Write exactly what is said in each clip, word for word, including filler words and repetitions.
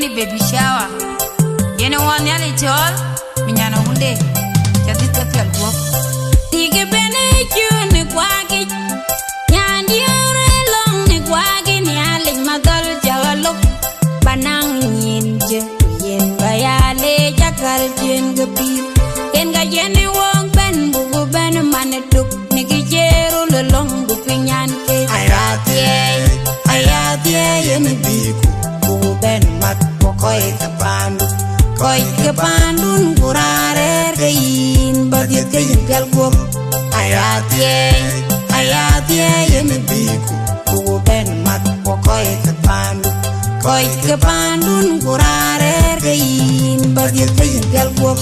Baby shower. Yen ë wɔ Nhialic cɔɔl, mi nyan awunde, ca dhil ke piɛl guɔ̈p. Tik ë bɛ̈n ë cun ë kuakic, nyan diäär ë lɔ̈ŋ në kuakic, Nhialic madhɔl cä ɣa lop, ba naŋ nyin jë, ku yen ba ya leec akäl ciëën ke pïïr. Yen ka yen ë wok bɛ̈n, buku bɛ̈n man ë duk, në kë cï röl ë lɔ̈ŋ, du piny nyan ke. Aya thiëëi, aya thiëëi yen bï ku, ku bɛ̈n mat, ku kɔc ke paandu, kɔc ke paandun, ku raan rɛ̈ɛ̈r ke yïn, ba dhiëth ke yïn piɛl guɔ̈p. Aya thiëëi, aya thiëëi yen bï ku, ku bɛ̈n mat, ku kɔc ke paandu, kɔc ke paandun, ku raan rɛ̈ɛ̈r ke yïn, ba dhiëth ke yïn piɛl guɔ̈p.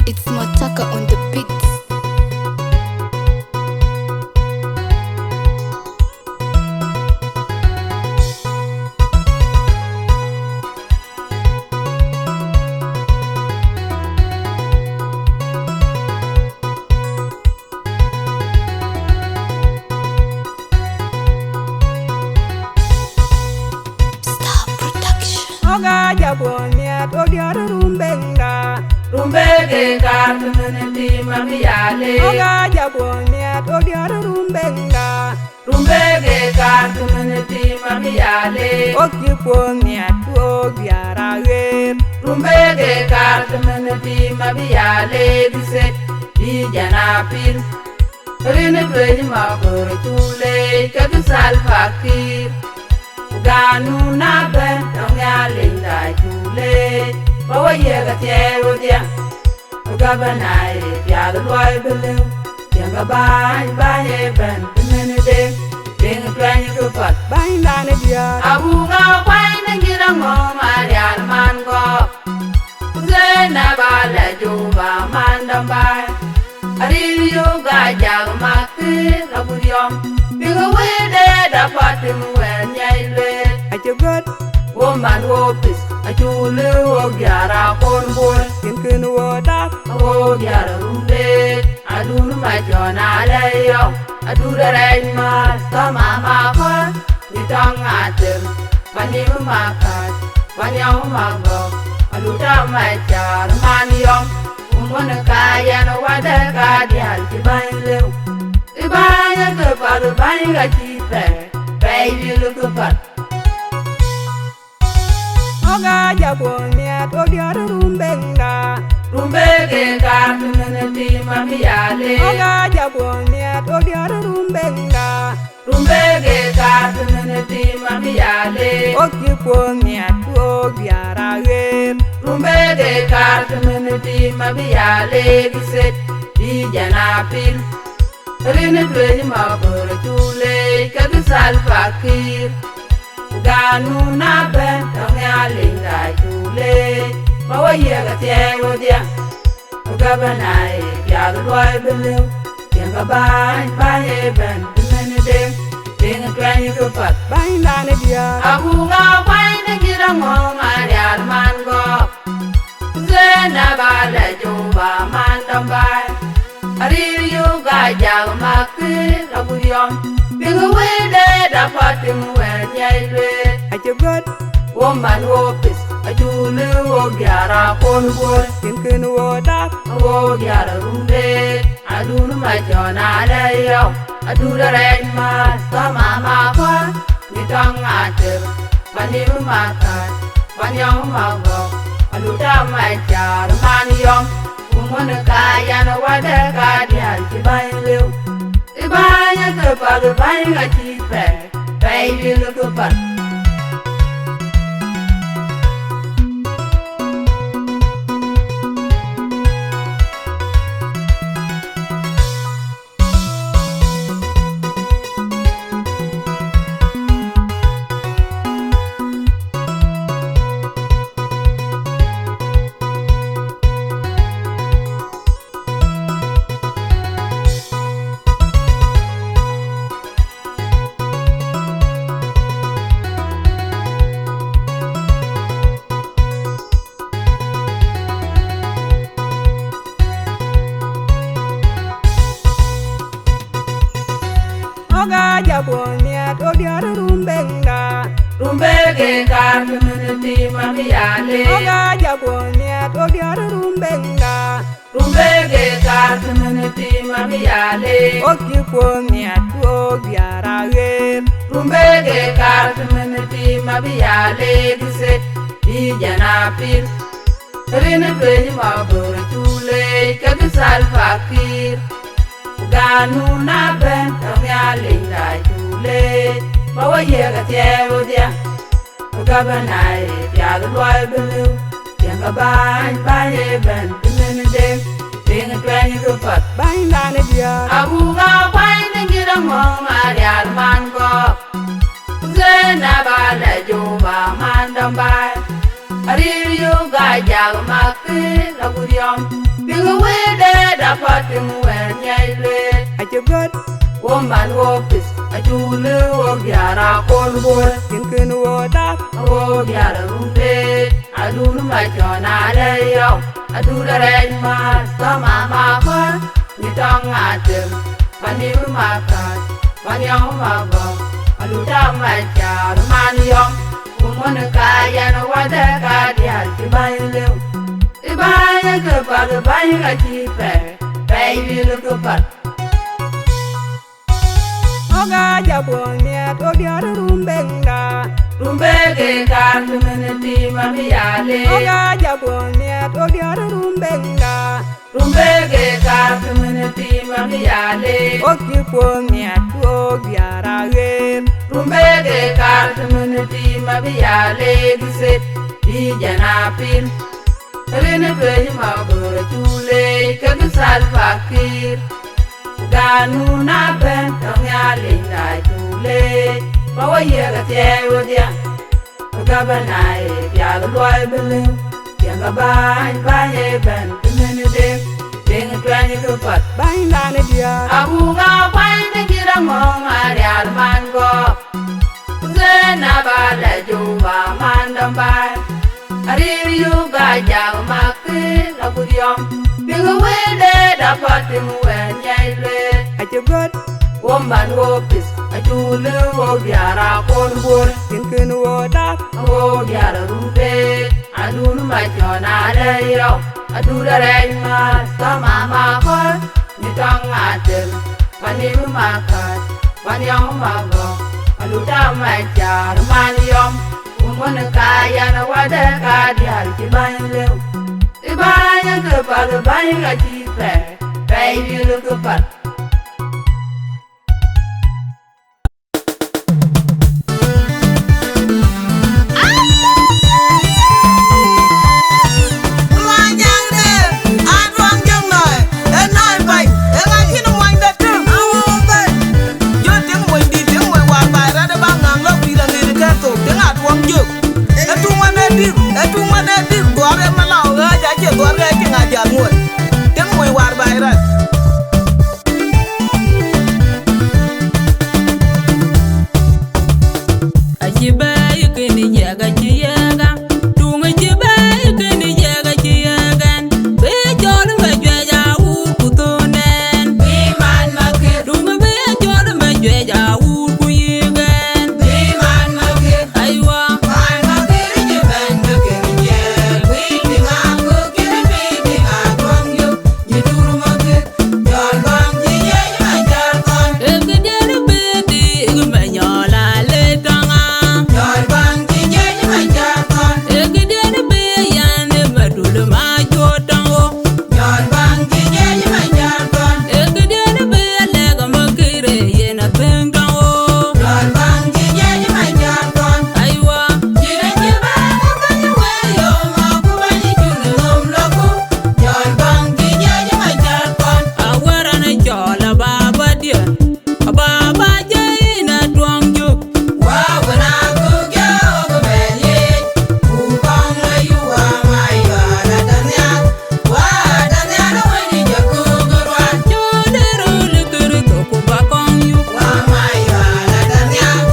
It's Motaka on the beats. Star Production. Oga jabuɔl miat, ogiɔr rumbeŋda. Rumbege kar tëmën tim abï ya le. Oga jabuɔl miat, ogiɔr rumbeŋda. Rumbege kar tëmën tim abï ya le. Okï puɔl miat, ogiar aɣeer. Rumbege kar tëmën tim abï ya le. Dïset, dï jana pil. Rin ë tueny ma kör cuk leec, ke kë Salva Kiir. Ku ganun abɛ̈n tɔŋ Nhialic da cuk leec, ba we yiëk athiɛɛi wodhia. Ku gabana ë piath luɔi bï lëu, tiɛŋ ke bäny, bäny ë bɛ̈n bï mënëde, tiŋ tuɛny kë path. Bänydan ë diäär. Abuk akuany në nyïn aŋɔ̈ɔ̈m arial man gɔ̈k. Zainab ala Juba man dɔm baai. Aril yök Gajak makir agut yɔm. Bïk wëëde da patim wɛn nyai lueel. Acï gɔ̈t. Wo man wo pith. Acuk lëu wo biar akon buɔl. Kin kën wo dak. Wo biar rum leec. Adun macɔn ala yɔm. Adun rɛɛc maar. Tɔ mama kɔn. Ni tɔŋ atem, panim makat, paniɔm magɔk, aluta macar man yɔm, umon ka yɛn wadɛ ka dial ci bany leu. I bany ke path bany ka ci pɛi, pɛi wil ke path. Oga jabuɔl miat, ogiɔr rumbeŋda. Rumbege kar tëmën tim abï ya le. Oga jabuɔl miat, ogiɔr rumbeŋda. Rumbege kar tëmën tim abï ya le. Okï puɔl miat, ogiar aɣeer. Rumbege kar tëmën tim abï ya le. Dïset, dï jana pil. Rin ë tueny ma kör cuk leec, ke kë Salva Kiir. Ku ganun abɛ̈n tɔŋ Nhialic da cuk leec, ba we yiëk athiɛɛi wodhia. Ku gabana ë piath luɔi bï lëu, tiɛŋ ke bäny, bäny ë bɛ̈n bï mënëde, tiŋ tuɛny kë path. Bänydan ë diäär. Abuk akuany në nyïn aŋɔ̈ɔ̈m arial man gɔ̈k. Zainab ala Juba man dɔm baai. Aril yök Gajak makir agut yɔm. Bïk wëëde da patim wɛn nyai lueel. Acï gɔ̈t. Wo man wo pith. Acuk lëu wo biar akon buɔl. Kin kën wo dak. Wo biar rum leec. Adun macɔn ala yɔm. Adun rɛɛc maar. Tɔ mama kɔn. Ni tɔŋ atem, panim makat, paniɔm magɔk, aluta macar man yɔm, umon ka yɛn wadɛ ka dial ci bany leu. I bany ke path bany ka ci pɛi, pɛi wil ke path. Abuɔ̈n nhiaar ɣok diäär rum beŋda. Rum bek ë kaar cï mën tim abï ya leec. Ɣok aa jɔ buɔ̈n nhiaar ɣok diäär rum beŋda. Rum bek ë kaar cï mën tim abï ya leec. Ɣok cï kuɔ̈n nhiaar ɣok diäär aɣeer. Rum bek ë kaar cï mën tim abï ya leec ëthe. Bï jɛn apil. Rin ë tueny Mabor acuk leec kekë Salva Kiir. Ku ganun abɛ̈n tɔ̈ Nhialic da acuk leec. Ba we yiëk athiɛɛi wodhia. Ku gabana ë piath luɔi bï lëu. Tiɛŋkë bäny, bäny ë bɛ̈n cï mën deŋ. Tiŋ tuɛny këpath bänydan ë diäär. Abuk akuany në nyïïr aŋɔ̈ŋ Marial man kɔ̈k. Ku Zainab ala Juba man dɔm baai. Aril yök Gajak Makir agut yɔm. Piŋ wëëtde dap kɔ̈t piŋ wɛ̈ɛ̈r ŋiɛc lueel. Acï gɔ̈t. Wo man wo pith, acuk lëu wo diäär akol Bor. Kën kën wo dap. Wo diäär rum leec. Adun macɔn alɛ̈i yɔu. Adun arɛɛc määr. Thɔ̈ma makɔ̈r. Nyi tɔŋ atem. Paniu makat. Paniɔu magɔ̈k. Aluta macar man yɔm. Ku mɔn ka yɛn wadɛ ka diäär cï bäny lëu. Ë bäny ë këpath, ë bäny ka cï pɛɛi, pɛɛi wil këpath. Ɣok aa jɔ buɔ̈n nhiaar ɣok diäär rum beŋda. Rum bek ë kaar cï mën tim abï ya leec. Ɣok aa jɔ buɔ̈n nhiaar ɣok diäär rum beŋda. Rum bek ë kaar cï mën tim abï ya leec. Ɣok cï kuɔ̈n nhiaar ɣok diäär aɣeer. Rum bek ë kaar cï mën tim abï ya leec ëthe. Bï jɛn apil. Rin ë tueny Mabor acuk leec kekë Salva Kiir. Ku ganun abɛ̈n tɔ̈ Nhialic da acuk leec. Ba we yiëk athiɛɛi wodhia. Ku gabana ë piath luɔi bï lëu. Tiɛŋkë bäny, bäny ë bɛ̈n cï mën deŋ. Tiŋ tuɛny këpath bänydan ë diäär. Abuk akuany në nyïïr aŋɔ̈ŋ Marial man kɔ̈k. Ku Zainab ala Juba man dɔm baai. Aril yök Gajak Makir agut yɔm. Piŋ wëëtde dap kɔ̈t piŋ wɛ̈ɛ̈r ŋiɛc lueel. Acï gɔ̈t. Wo man wo pith, acuk lëu wo diäär akol Bor. Kën kën wo dap. Wo diäär rum leec. Adun macɔn alɛ̈i yɔu. Adun arɛɛc määr. Thɔ̈ma makɔ̈r. Nyi tɔŋ atem. Paniu makat. Paniɔu magɔ̈k. Aluta macar man yɔm. Ku mɔn ka yɛn wadɛ ka diäär cï bäny lëu. Ë bäny ë këpath, ë bäny ka cï pɛɛi, pɛɛi wil këpath. Acï bɛ̈ɛ̈i kënë jiɛk acï yɛɛk an, tuŋ acï bɛ̈ɛ̈i kënë jiɛk acï yɛɛk an, bï jɔl bɛ juɛc awuur ku thöndɛn. Bï man makir. Tuŋ bï jɔl bɛ juɛc awuur ku yïk ɛn. Bï man makir. Aywa. Man makir cï bɛ̈n bï kënë jiɛɛk, bï tïŋ aŋö kënë bï tïŋ aduɔŋ yök. Awär an cɔl ababa diɛn, ababa jɛ yïn atuɔŋ jök. Wa wën a kuk jɛ ɣok bɛ liec, ku kɔŋ la yu wa ma yɔl atɔ̈ nhial, wa atɔ̈ nhial wën jɛ kuk ruan. Cɔl ë röl ë Kërtho ku ba kɔŋ yuk. Wa ma yɔl atɔ̈ nhial,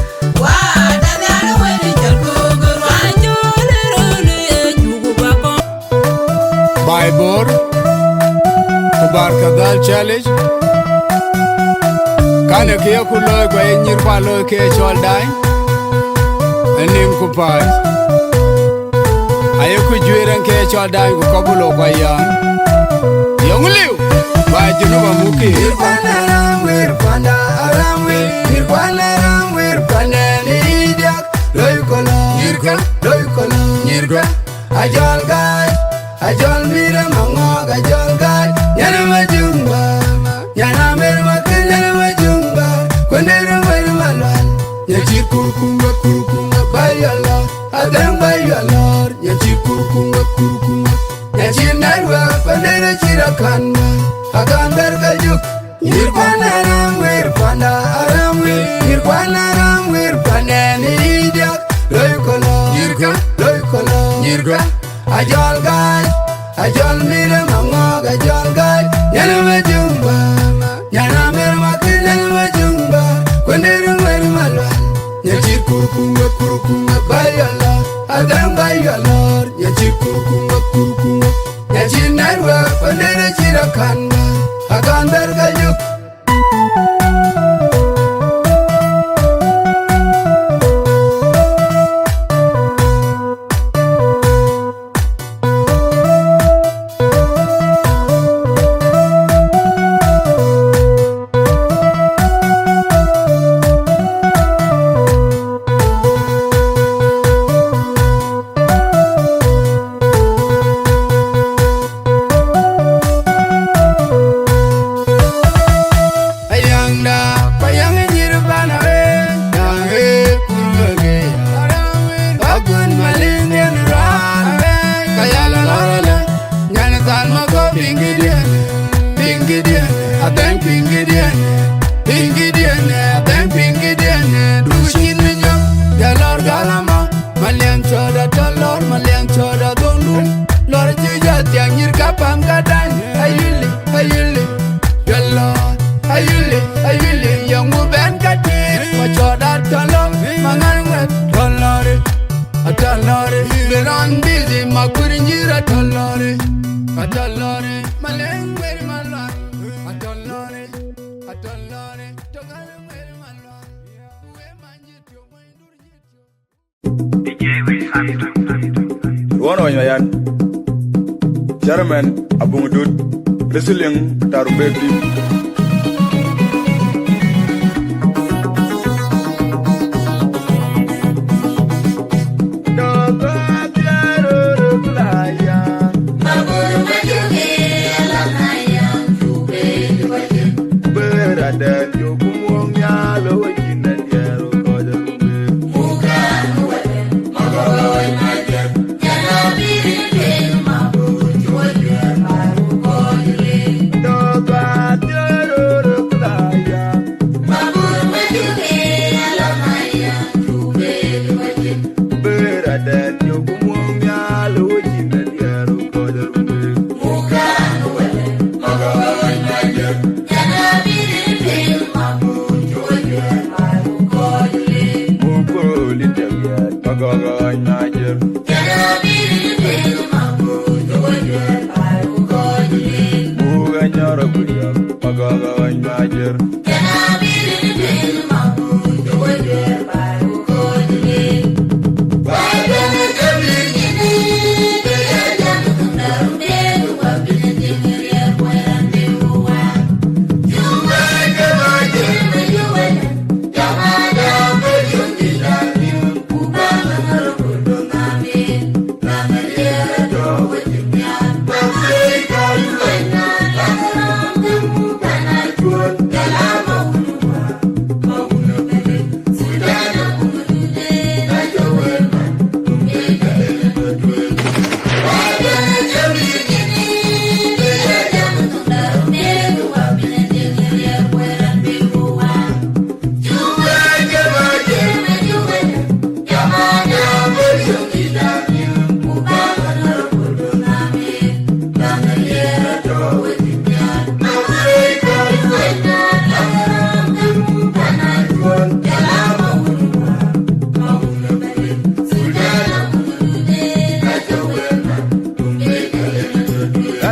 wa atɔ̈ nhial wën jɛ kuk ruan. Cɔl ë röl ë Yecu ku ba kɔŋ. Baai Bor, ku Barkadhal Challenge, Kan ë kë yeku looi, ku aye nyïïr kuan looi ke cɔl daai, ë nim ku pääc. Ayeku juëër ɛn ke cɔl daai, ku kɔpulo ku ayɔ̈ɔ̈n. Yɔ̈ŋ liu, ba Junub amukï. Nyïïr kuan aram wir panda, aram wir, nyïïr kuan aram wir panda, ni diak, loi kolo, nyïïr ka, loi kolo, nyïïr ka. Ajɔl gaai, ajɔl mïïr ë maŋɔɔk, ajɔl gaai, nyan ë Majuŋ bä, nyan Amer Makën, nyan ë Majuŋ bä, kuënde röŋ wël Malual, nyan cït kurkum wek kurkum wek bä yɔl lɔ̈ɔ̈r, adhɛŋ bä yɔl lɔ̈ɔ̈r, nyan cït kurkum wek kurkum wek, nyan cït nɛ̈t wek, kuënde röŋ cït akan bä, akan bɛ̈r ke jök. Nyïïr kuan aram wir panda, aram wir, nyïïr kuan aram wir panda, ni diak, loi kolo, nyïïr ka, loi kolo, nyïïr ka. Ajɔl gaai, ajɔl mïïr ë maŋɔɔk, ajɔl gaai, nyan ë Majuŋ bä, nyan Amer Makën, nyan ë Majuŋ bä, kuënde röŋ wël Malual, nyan cït kurkum wek kurkum wek bä yɔl lɔ̈ɔ̈r, adhɛŋ bä yɔl lɔ̈ɔ̈r, nyan cït kurkum wek kurkum wek. Nyan cït nɛ̈t wek, kuënde röŋ cït akan bä, akan bɛ̈r ke jök. Ayaŋda, ku ayaŋ nyïïr bana we, yaŋ e kurmeke ya. Agun malin yen ran, ka yala lorala. Nyan than ma ko pingi diene, pingi diene, adhɛŋ pingi diene, pingi diene, adhɛŋ pingi diene. Du cin mi nyɔk, ya lɔr galama. Maliɛŋ cɔɔt atɔ lɔr, maliɛŋ cɔɔt adhondun. Lɔr cï jɔ thiaŋ nyïïr ka pam ka dany. Ayili, ayili, ya lɔr. Ayili, ayili, yɔŋ mu bɛn ka tiit. Ma cɔɔt atɔ lɔr, ma ŋan ŋuɛt tɔ lɔri. Atɔ lɔri, be rɔn bithi, ma kuir nyïïr atɔ lɔri. Atɔ lɔri, maliɛŋ weri ma lɔr. Atɔ lɔri, atɔ lɔri, tɔ ŋan weri ma lɔr. Ruɔn Ɔny Mayan, Chairman Abuŋ Dut, Wrestling Tarubek Team.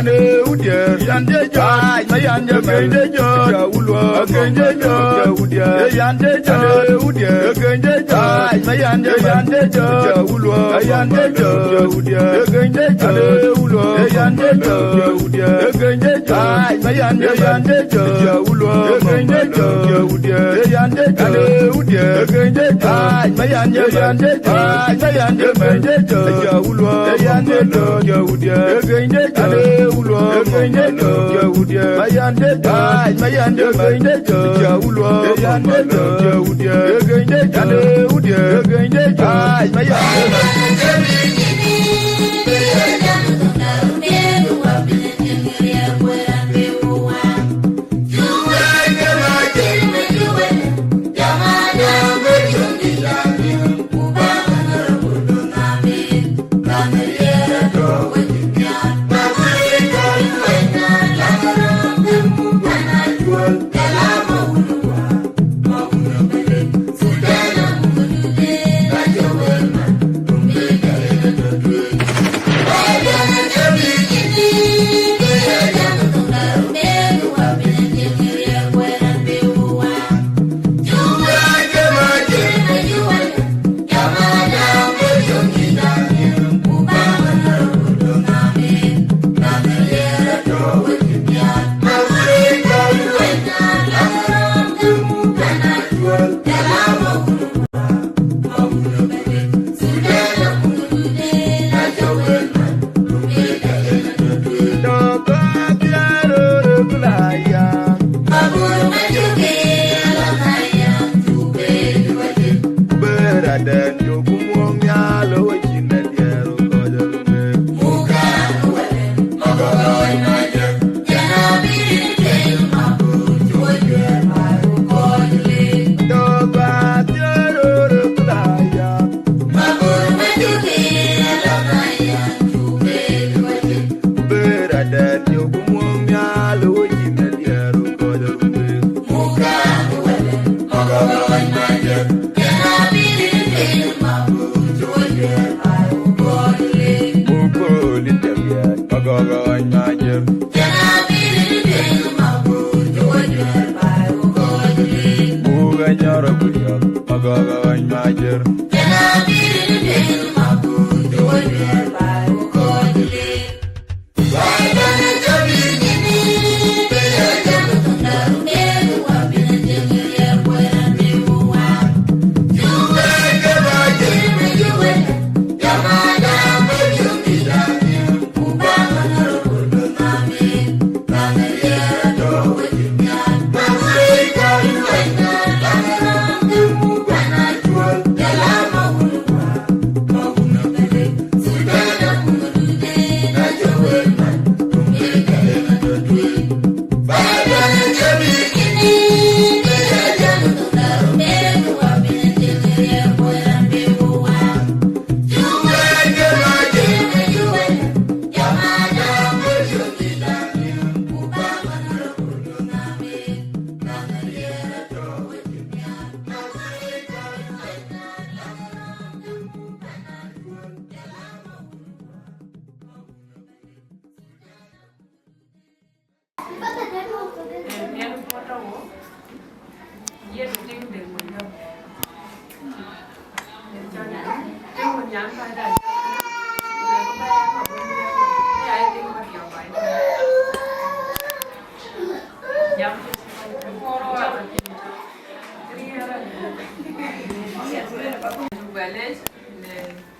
Ane udiɛ, yan de jɔ, ay, ma yan de, ma yan de jɔ, ja wulwa, agen de jɔ, ja udiɛ, yan de jɔ, ane udiɛ, agen de jɔ, ay, ma yan de, ma yan de jɔ, ja wulwa, yan de jɔ, ja udiɛ, agen de jɔ, ane wulwa, yan de jɔ, ja udiɛ, agen de jɔ, ay, ma yan de, yan de jɔ, ja wulwa, agen de jɔ, ja udiɛ, yan de jɔ, ane udiɛ, agen de jɔ, ay, ma yan de, yan de jɔ, ay, ma yan de, ma yan de jɔ, ja wulwa, yan de jɔ, ja udiɛ, agen de jɔ, ane wulwa, agen de jɔ, ja udiɛ, ma yan de jɔ, ay, ma yan de, ma yan de jɔ, ja wulwa, yan de jɔ, ja udiɛ, agen de jɔ, ane udiɛ, agen de jɔ, ay, ma yan de.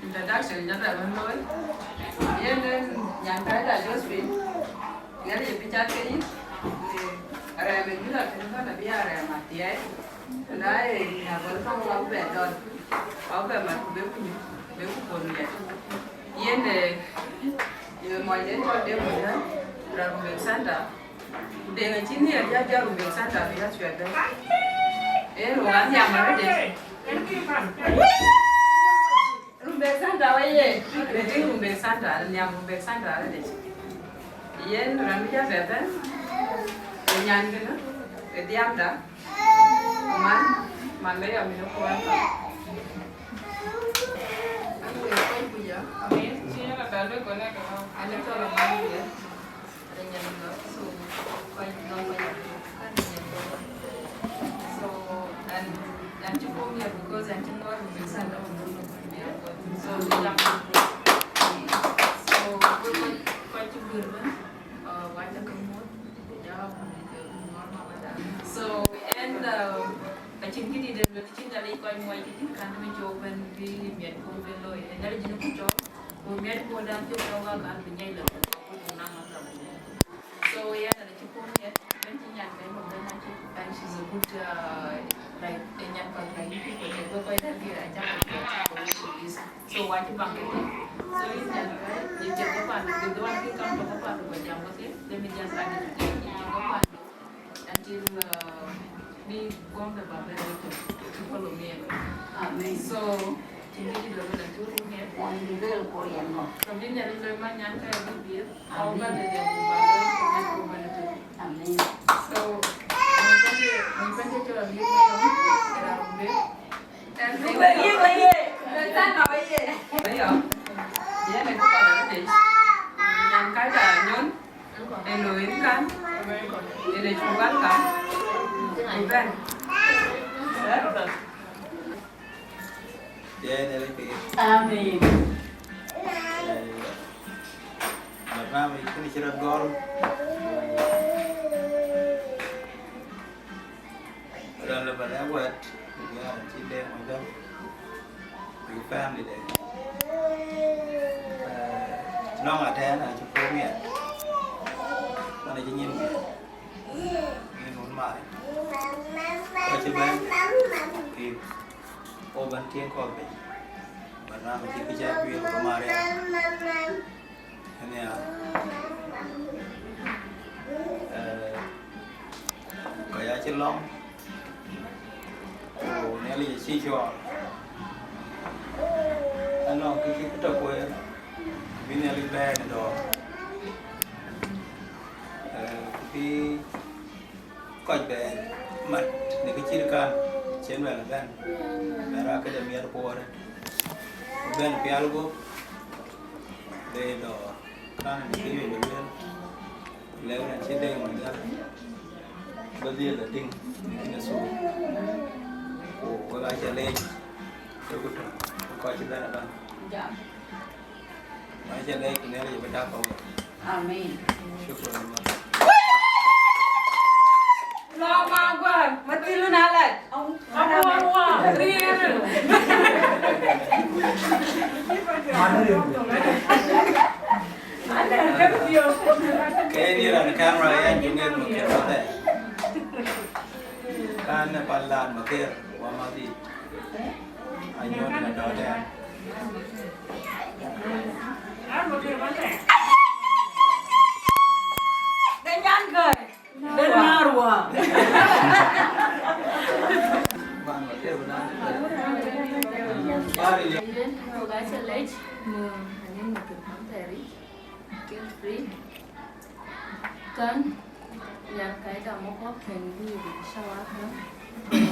Introduction jɔt rɛm looi. Yen, eh, nyan Kaida Josephine. Yen ye picha ke yï. Eh, rɛm ë jula kën bä na bï a rɛm athiɛɛi. Na ye nya gɔl kaŋ wa bɛ dɔl. Wa bɛ mat ku be ku nyuc, be ku pon yɛt. Yen, eh, ye mɔc den cɔl de mɔc rɛm, rɛm Rumbek Center. Ku deŋ acï nhiɛɛr ya jal Rumbek Center bï ya cuɛt dɛ. En wok a nhiam arëdë. Rumbek Center wä ye, rëtïŋ Rumbek Center, nhiam Rumbek Center arëdë. Yen raan bï jal bɛ bɛ̈n, ë nyan kënë, ë dhiamda, man, man bɛ yɔm yïn ë kuɔn. An wek kɔc kuc ya. Amen. Cï yɛn a bɛ lëk kɔn ë kë. An ë cɔl aman ye. Acï ŋɔ̈ɔ̈r mïth ëtök. So, so, we kɔc, kɔc cï guiir ëbɛ̈n, uh, wa ca ke muɔ̈th, ku jɔl ŋɔ̈ɔ̈r mama da. So, and, uh, acïn kë dït en luel, cï Nhialic kɔc muɔc kë cït kan, të cï wok bɛ̈n bï miɛt ku bï looi. Nhialic yen ku cɔl, ku miɛt ku dan cï cɔk wa kan bï nyiɛc lɔ, ku ku na ma ka bï nyiɛc. So, yeah, na cï puɔ̈u miɛt, when cï nyan kɛ̈ mɔ̈u bɛ̈n acï, and she's a good, uh, like, a nyan path, like, you people, like, we quite happy, I jump with the worship is. So, wa cï baŋ kɛ̈. So, yïn nyan kɛ̈, yï cïn kë pandu, the one thing come to kë pandu, ku jam ke, let me just add it, yï cïn kë pandu, until, uh, bï guɔ̈m de ba bɛ̈n, to follow me. Amen. So, cïn kë cï dɔ̈ɔ̈r bɛ̈n, acuk röt miɛt. Wɔ yïn dɔ̈ɔ̈r ku yɛn mɔ̈u. So, bï Nhialic lɔ man nyan kɛ̈ bï biɛt. Amen. So, Amen. Barnamij kënë cï rɔt gɔl. Raan lɔ ba lɛ̈k wɛ̈t, ku bï raan cï Deŋ Monyda, bï family de. Eh, lɔ̈ŋ atɛ̈ɛ̈n acï puɔ̈u miɛt. Man acï nyin miɛt. Nyin wun Mari. Ku acï bɛ̈n. Kï. Wo bɛ̈n tiɛŋ kɔ̈th bei. Barnamij cï kë cä guiir ku Maria. Ënë ya, eh, kɔc acï lɔ̈ŋ, ku Nhialic acï cɔɔl. Anɔŋ kë cï kë tɔ̈ kueer, bï Nhialic bɛ̈ɛ̈i në dɔ̈ɔ̈r. Eh, ku bï kɔc bɛ mat në kë cït kan, cïn wɛl bɛ̈n, bɛ̈n rac këde miɛt kuɔɔr, bɛ̈n pial guɔ̈p, le dɔ̈ɔ̈r, kan në kë yuec lueel, lɛ̈k raan cï Deŋ Monyda, bï dhil la tïŋ në kën ë thuk, ku wek aca leec, wek ku tɔ̈, ku kɔc cï bɛ̈n abɛ̈n. Aca leec ku Nhialic abï tak kɔ̈u. Amen. Shukran. Lɔ ma guar, ma thil na lat. Awa, awa, rir. Ke ni ran camera ya jungen ma kero de. Kan ne palat ma kero, wa ma di. Anyon na dɔdɛ. Ke nyan gäi. Dɛn maar wa. Yen, wok acä lec, në anyin në kën pantɛri, guilt free. Kan, nyan kai da mɔkɔ kën bï bï shawa kan.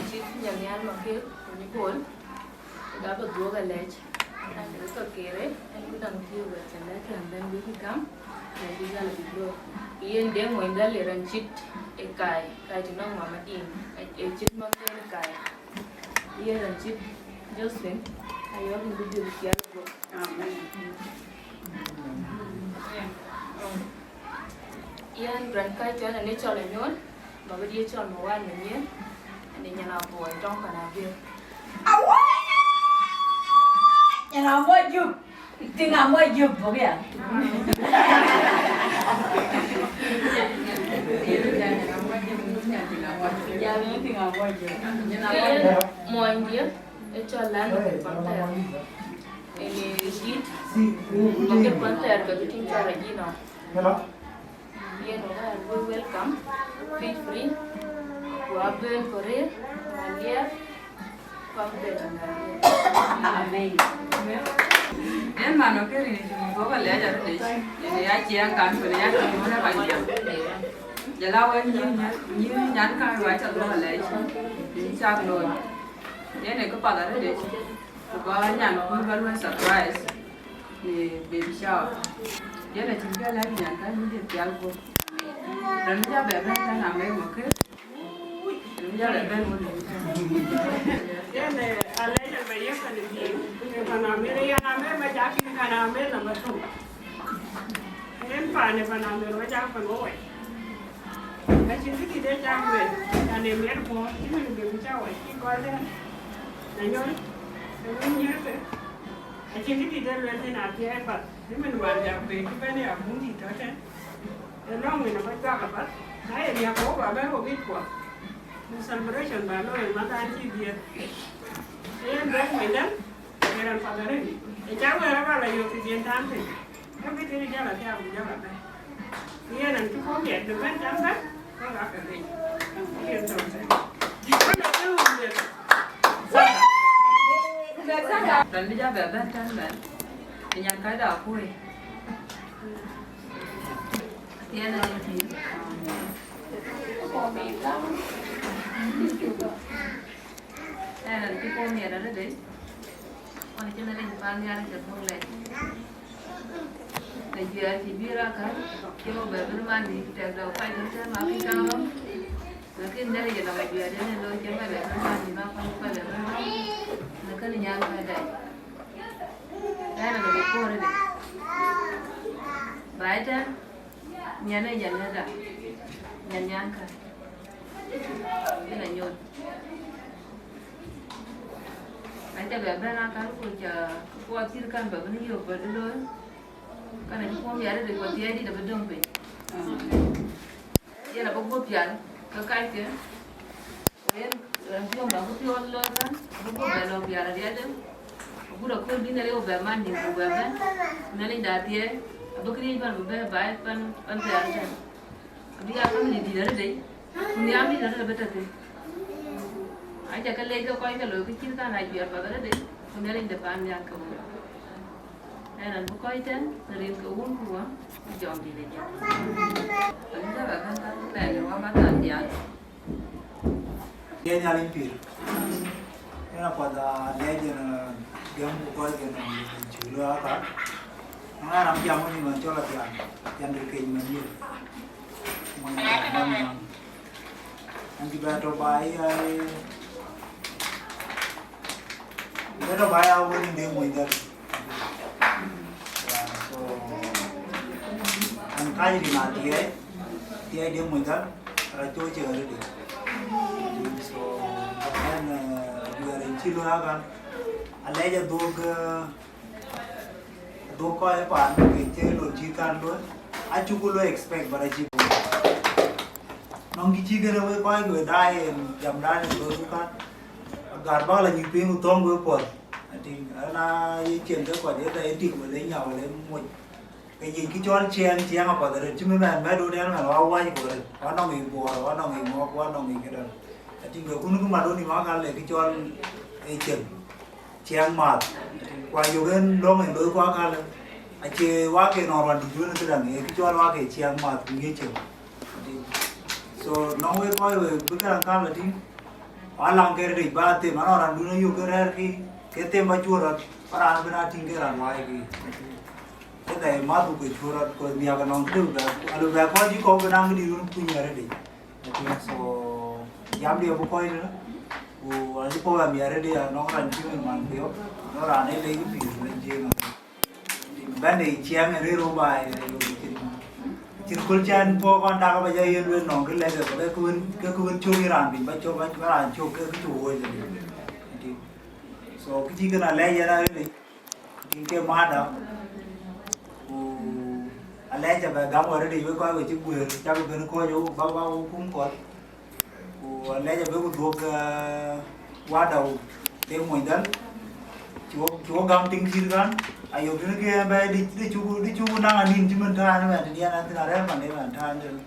Cït nyan nhial ma kek, ku ni bol. Ga bï dhuɔ̈k alɛc. An, ke thok kere, en ku däŋ thiëëk wɛ̈t cä lɛ̈k kën bɛ̈n bï kï gam, ke bï jäl bï dhuɔ̈k. Yen Deŋ Monyda le raan cït ë kai, kai të nɔŋ mama din, ë cït mɔ̈k kën ë kai. Yen raan cït Josephine, ayɔ̈ɔ̈k në bï dhil ciɛl guɔ̈p. Amen. Yen raan kai cɔl ënë cɔl Anyuɔl, ma bï dië cɔl ma wal ma nyiëër, ënë nyan abuɔi tɔŋ pan abiëër. Awa! Nyan amuɔc jup, tiŋ amuɔc jup, buk ya. Muɔnydië, ë cɔl Lan Panther. Ënë dït, ma ke Panther ke bï tiŋ cɔl Regina. Yen wä we welcome, feel free. Ku abën ku rëër, ku aliɛɛr, ku abën. Amen. Yen man ë kërin cï bɔ̈ ka lɛc arëëc, yen ya ciɛɛŋ kan, ku ya ciɛɛŋ wën ë ka jam. Jɔl a wek nyïïn, nyïïn nyan kan wa ca bɔ̈ ka lɛc, yïn cak looi. Yen ë këpath arëëc, ku ba nyan kun ba luɔi surprise. Në baby shower. Yen acïn kë lɛ̈k nyan ka, yïn dït pial guɔ̈p. Raan bï ja bɛ bɛ̈n tɛ̈n, amë ye Makër. Yen, eh, alɛc abɛ yek pan dhiëëŋ, ë pan Amer, ë yan Amer ma jakï kan Amer namba two. Yen pan ë pan Amer wa jak pan wɔ wai. Acïn kë dït ë cak lueel, yan ë miɛt puɔ̈u, cï min bï ku cak wai, cï kɔc dɛ̈. Na nyɔl, ë wun nyiëëth, acïn kë dït ë lueel thïn athiɛɛi path, cï min wään jak bɛ̈i cï bɛ̈n ë abun dït tɔ̈ tɛ̈n. Ë lɔ̈ŋ wën abä juak apath, na ye riääk ke wok abä bɛ̈n wok yic kuɔth. Në celebration ba looi ë mɛnhdan cï dhiëëth. Ë yen bɛ̈n mɛnhdan, ë raan path arëët. Ë cak wɛ̈ɛ̈r aba la yök kë dhiën tän thïn. Ë bï tëëk jäl athiak ku jäl abɛ̈n. Ë yen an cï kɔ̈k miɛt në bɛ̈n tän bɛ̈n, ke ka ke leec. Ë yen tɔ̈ thïn. Ë yen tɔ̈ thïn. Raan bï ja bɛ bɛ̈n tän bɛ̈n, ë nyan kacda akuöi. Yen ë rin pïïr. Yen ë cï kɔ̈k miɛt arëët. Ɣɔn cïn rin pan nhial cï thök lɛc. Në juɛɛr cï juëër akäl, cï wok bɛ bï man dït tɛk dɔk kɔc dït tɛ̈n ma kï kaŋ röm. Lakin Nhialic ë nɔm ajuɛɛr yen ë looi cï bɛ bɛ bï man dït ma kɔn kɔc bɛ bï röm. Në kënë nyan kacda. Ɣɛn ë lɔ bï kuɔ̈r ëdë. Ba ëtɛ̈n, nyan ë nyan ëda, nyan nyankä. Yen anyuɔɔth. Aca bɛ bɛ̈n akäl ku ca kuɔɔth cït kan bɛ bï yök bä dï looi. Kan acï puɔ̈u miɛt ëdë ku athiɛɛi dït abï döŋ piny. Yen abï guöp pial ke kacke. Ku yen raan thiɔ̈ŋ ba bï piɔ̈ɔ̈th looi kan, abï guöp bɛ lɔ pial ariɛtde. Agut akööl bï Nhialic bɛ man nïïm ku bɛ bɛ̈n. Nhialic de athiɛɛi, abï këriëëc bän bï bɛ̈ɛ̈i baai pan, pan pial ëtɛ̈n. Abï ya family dït arëët dei, ku nhiam dït arëët abï tɔ̈ thïn. Aca ke leec ke kɔc ke looi ke cït kan ajuɛɛr path arëët dei, ku Nhialic de pan nhial ke wun. Ɣɛn an bï kɔc tɛ̈n, në rin ke wun ku wä, ku jɔŋ dït ë jam. Abï bɛ bɛ bɛ̈n ka bɛ̈n ë wä mathan diaal. Ye Nhialic pïïr. Yen apath alɛɛc yen, eh, gɛm ku kɔc ke nɔm cï looi apath. Ŋa ram jam wën ë man cɔl Athian, Athian de keny man yen. Mony, mony, mony. An cï bɛ tɔ̈ ba ya, bɛ tɔ̈ ba ya wën de mony dɛ̈t. Yeah, so, an kac rin athiɛɛi, thiɛɛi de mony dɛ̈t, rɔt cɔl cï ɣɛ̈r ëdë. So, ɣɛn, eh, ajuɛɛr yen cï looi akan, alɛɛc adhuk, eh, adhuk kɔc ë paan ke cï lon cï kan looi, acuk looi expect, but acï nɔŋ kë cï kënë wek kɔc ke daai en jamdan en looi ku kan. Agar bä la nyuc piny ku thɔ̈ŋ wek puɔ̈l. Atïŋ, ana ye cien ke kɔc ëtɛ ye tik wala ye nya wala ye moc. Ke yic kë cɔl ciɛɛŋ, ciɛɛŋ apath arëët. Cï mï mɛn mɛ̈t wun ɛn mɛn wa wac ku arëët. Wa nɔŋ yic buɔɔr, wa nɔŋ yic ŋɔɔk, wa nɔŋ yic këdäŋ. Atïŋ ke kun kë mat wun ë ma kal le kë cɔl ë ciɛɛŋ. Ciɛɛŋ maath. Atïŋ, ku ayök en lɔ̈ŋ en looi ku akalë. Acie wak en ɣɔn rɔn dït wën këdäŋ, ee kë cɔl wak ee ciɛɛŋ maath ku ŋiëc ciɛɛŋ. Atïŋ. So, nɔŋ wek kɔc wek bï këdäŋ kal atïŋ. Wa laŋ ke rëëc ba them, anɔŋ raan dun ayök ke rɛ̈ɛ̈r ki, ke them ba cuöt rɔt, ba raan ëbën a tïŋ ke raan waai ki. Ke thɛɛi math ku ke cuöt rɔt, ku miäk anɔŋ tëde bɛ, alë bɛ kɔc cï kɔ̈u bï naŋ këdï run kuny arëëdë. Atïŋ, so, jamdiɛ bï kɔc tënë, ku acï kɔ̈u amiɛt arëëdë, anɔŋ raan cï min man ku yök, anɔŋ raan ee lec pïïr në jiëëŋ. Bɛ̈n de ciɛɛŋ ë rëër wo baai, cïn, cïn köl cän puɔ̈u kɔn dak ba jɔ yen lueel nɔŋ kë lɛ̈k, ke kë wën, ke kë wën cök yï raan piny, ba cök, ba, ba raan cök, ke kë cuk wööc. So, kë cï kën alɛɛc yen arëëdë, tïŋ ke mada, ku alɛɛc abɛ gam wärëëdë wek kɔc we cï guëër, cak ben kɔc wo, ba, ba wo kum kɔth. Ku alɛɛc abï ku dhuök, eh, wadau de mony dhäl. Cï wok, cï wok gam tiŋ cït kan, ayok tënë ke bɛ dï, dï cuku, dï cuku naŋ anïn cï min tään ëmɛn tëdiɛn an thïn arɛ̈ɛ̈r man de man tään tënë.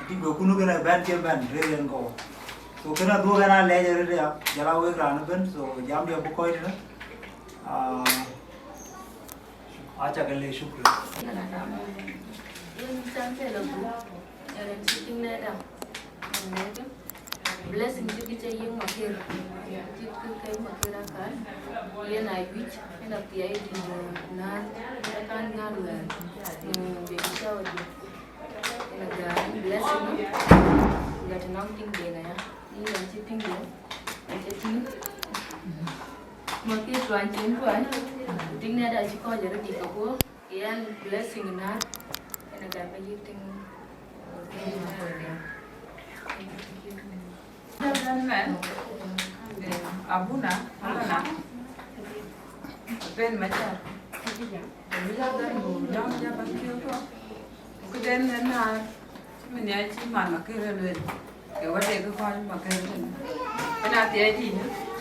Atïŋ ku kun kënë bɛ̈n cï bɛ̈n rëër en kɔ̈u. So kënë adhuök ɛn alɛɛc arëët ya, jɔl a wek raan ëbën, so jamdiɛ bï kɔc tënë. Ah, aca ke le, shukran. Yen cän thel abuk, yen cï piŋ nɛɛr däŋ. Blessing cï kï cä yiëk Makër, cï kï kɛ̈c Makër akan, yen a juëc, yen a thiɛɛi dït, nään, ë kan nään wɛ̈ɛ̈r, bï cä wä juëc. Yen a gäär blessing, gat nɔŋ tiŋ den aya. Yïn acï tïŋ de, acï tïŋ. Mɔ̈kkï tuany cïn tuany. Tïŋ nɛ̈t acï kɔc arëët dït ke guɔ. Yɛn blessing nar. Ënë ka ba yïk tïŋ. Amen. Eh, abuna, abuna. Ben Machar. Ënë ya dhan bu dɔm ya ba kieu tɔ. Ku den na, cï min ya cï man Makër luel. Ke wade ke kɔc Makër tën. Ënë athiɛɛi dï,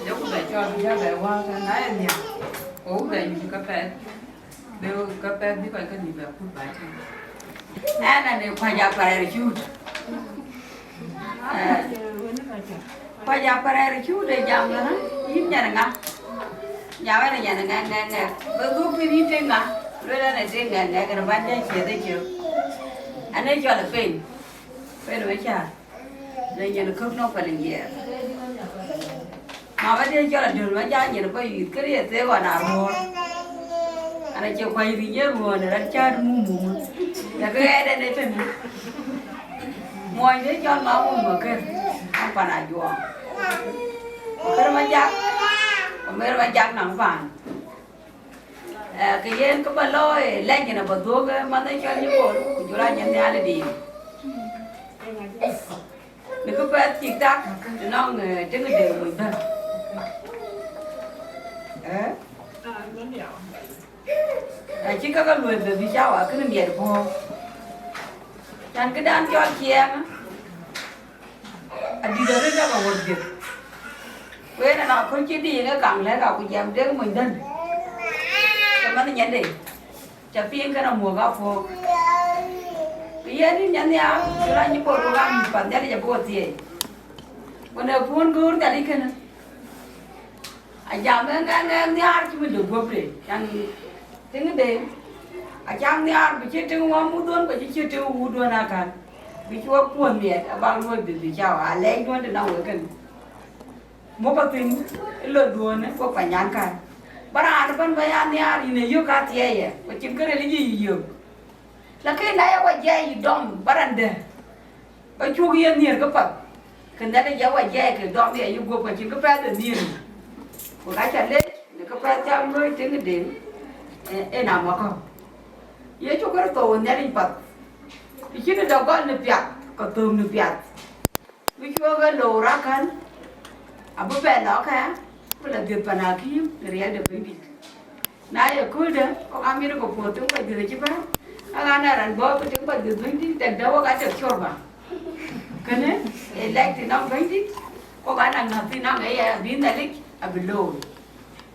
de ku bɛ cɔl, bï ja bɛ wä, na ye nhiam. Ku bɛ nyuc ka pɛth. Be ka pɛth bï kɔc ke nï bɛ kut ba cï. Ɛn ane kuac a parɛɛr cut. Eh, kuac a parɛɛr cut de jam ënë, yïn nyan ŋa? Jam ënë nyan ŋɛk ŋɛk ŋɛk. Be dhuk piny yïn tïŋ ŋa? Luel ënë tïŋ ŋɛk ŋɛk, ënë ban jɛ ciɛth ë ciök. Ane cɔl ë pen. Pen Machar. Në nyan kɔ̈k nɔŋ Paliŋ Jiɛɛr. Mama diɛ̈ cɔl Adöl Machar nyin bɔ̈ yïth, kënë ye thek ɣɔn aruɔ̈ɔ̈r. An, acie kuany ric ye ruɔ̈ɔ̈n ë rat cäät mum mum. Lakë ɣɛɛt ɛn ë tënë. Muɔny diɛ̈ cɔl Maŋum Makër, nɔŋ pan Ajuɔɔŋ. Makër Majak, ku Makër Majak nɔŋ pan. Eh, ke yen kë ba looi, lɛc yen aba dhuɔ̈k, eh, manh ë cɔl Nyïbor, ku jɔl a nyin Nhialic diim. Në kë pɛth cïk tak, të nɔŋ, eh, tëŋ de mony bɛ̈n. Eh? Acï kakë lueel bɛ bï cawa kënë miɛt puɔ̈u. Can këdan cɔl ciɛɛŋ, adït arëët aka ɣöt dhiëth. Ku yen ana köl cï diiŋ ë kaŋ lɛ̈k, aku jiɛɛm dek mony dhën. Cä manh nyande, cä piŋ kënë amuɔ̈k apuɔ̈u. Ku yen yïn nyan nhiaar, cï rɔt Nyïbor ku gam mïth pan Nhialic abï wo thieei. Ku në puɔ̈n göör Nhialic kënë. Ajam ë ŋɛk ŋɛk nhiaar cï min de guöpde, can tïŋ de, acam nhiaar bï cï tïŋ wä mudhon, ku cï cï tïŋ wutduön akan, bï cï wä kuɔ̈th miɛt, abak luɔi bï bï cau, alɛɛcduön të nɔŋ wek kënë. Muk athïn ë lotduön ë wek panyankan. Ba raan ëbɛ̈n ba ya nhiaar, yïn ë yök ka thiɛɛi ë, ku cïn kë ril yï yök. Lakin na ya wä jiɛɛi yï dɔm, ba raan dë. Ba cuk yen nhiër këpath, ke Nhialic ya wä jiɛɛi ke dɔm ye yï guöp, ka cïn këpɛth ë nhiër. Ku ka ca lec në këpɛth cam luɔi tëŋ deŋ, eh, en amakɔ̈u. Yecu Kërtho Nhialic path, të cïn dɔ gɔl në piath, ka thöŋ në piath. Bï cuɔɔk ë loor akan, abï bɛ lɔ kɛ, bï lɔ dhiëth pan akïm në riɛl de Bɛ̈nydït. Na ye kööldä, kɔk amit ke puɔ̈th tïŋ kɔc dhiëth acï bɛ̈n, ka ɣan ë raan bɔ̈ ke tïŋ kɔc dhiëth Bɛ̈nydït, dɛkdä wok atek corba. Kënë, ë lɛc të nɔŋ Bɛ̈nydït, kɔk an, aŋäth thïn aŋ ë ya bï Nhialic abï looi.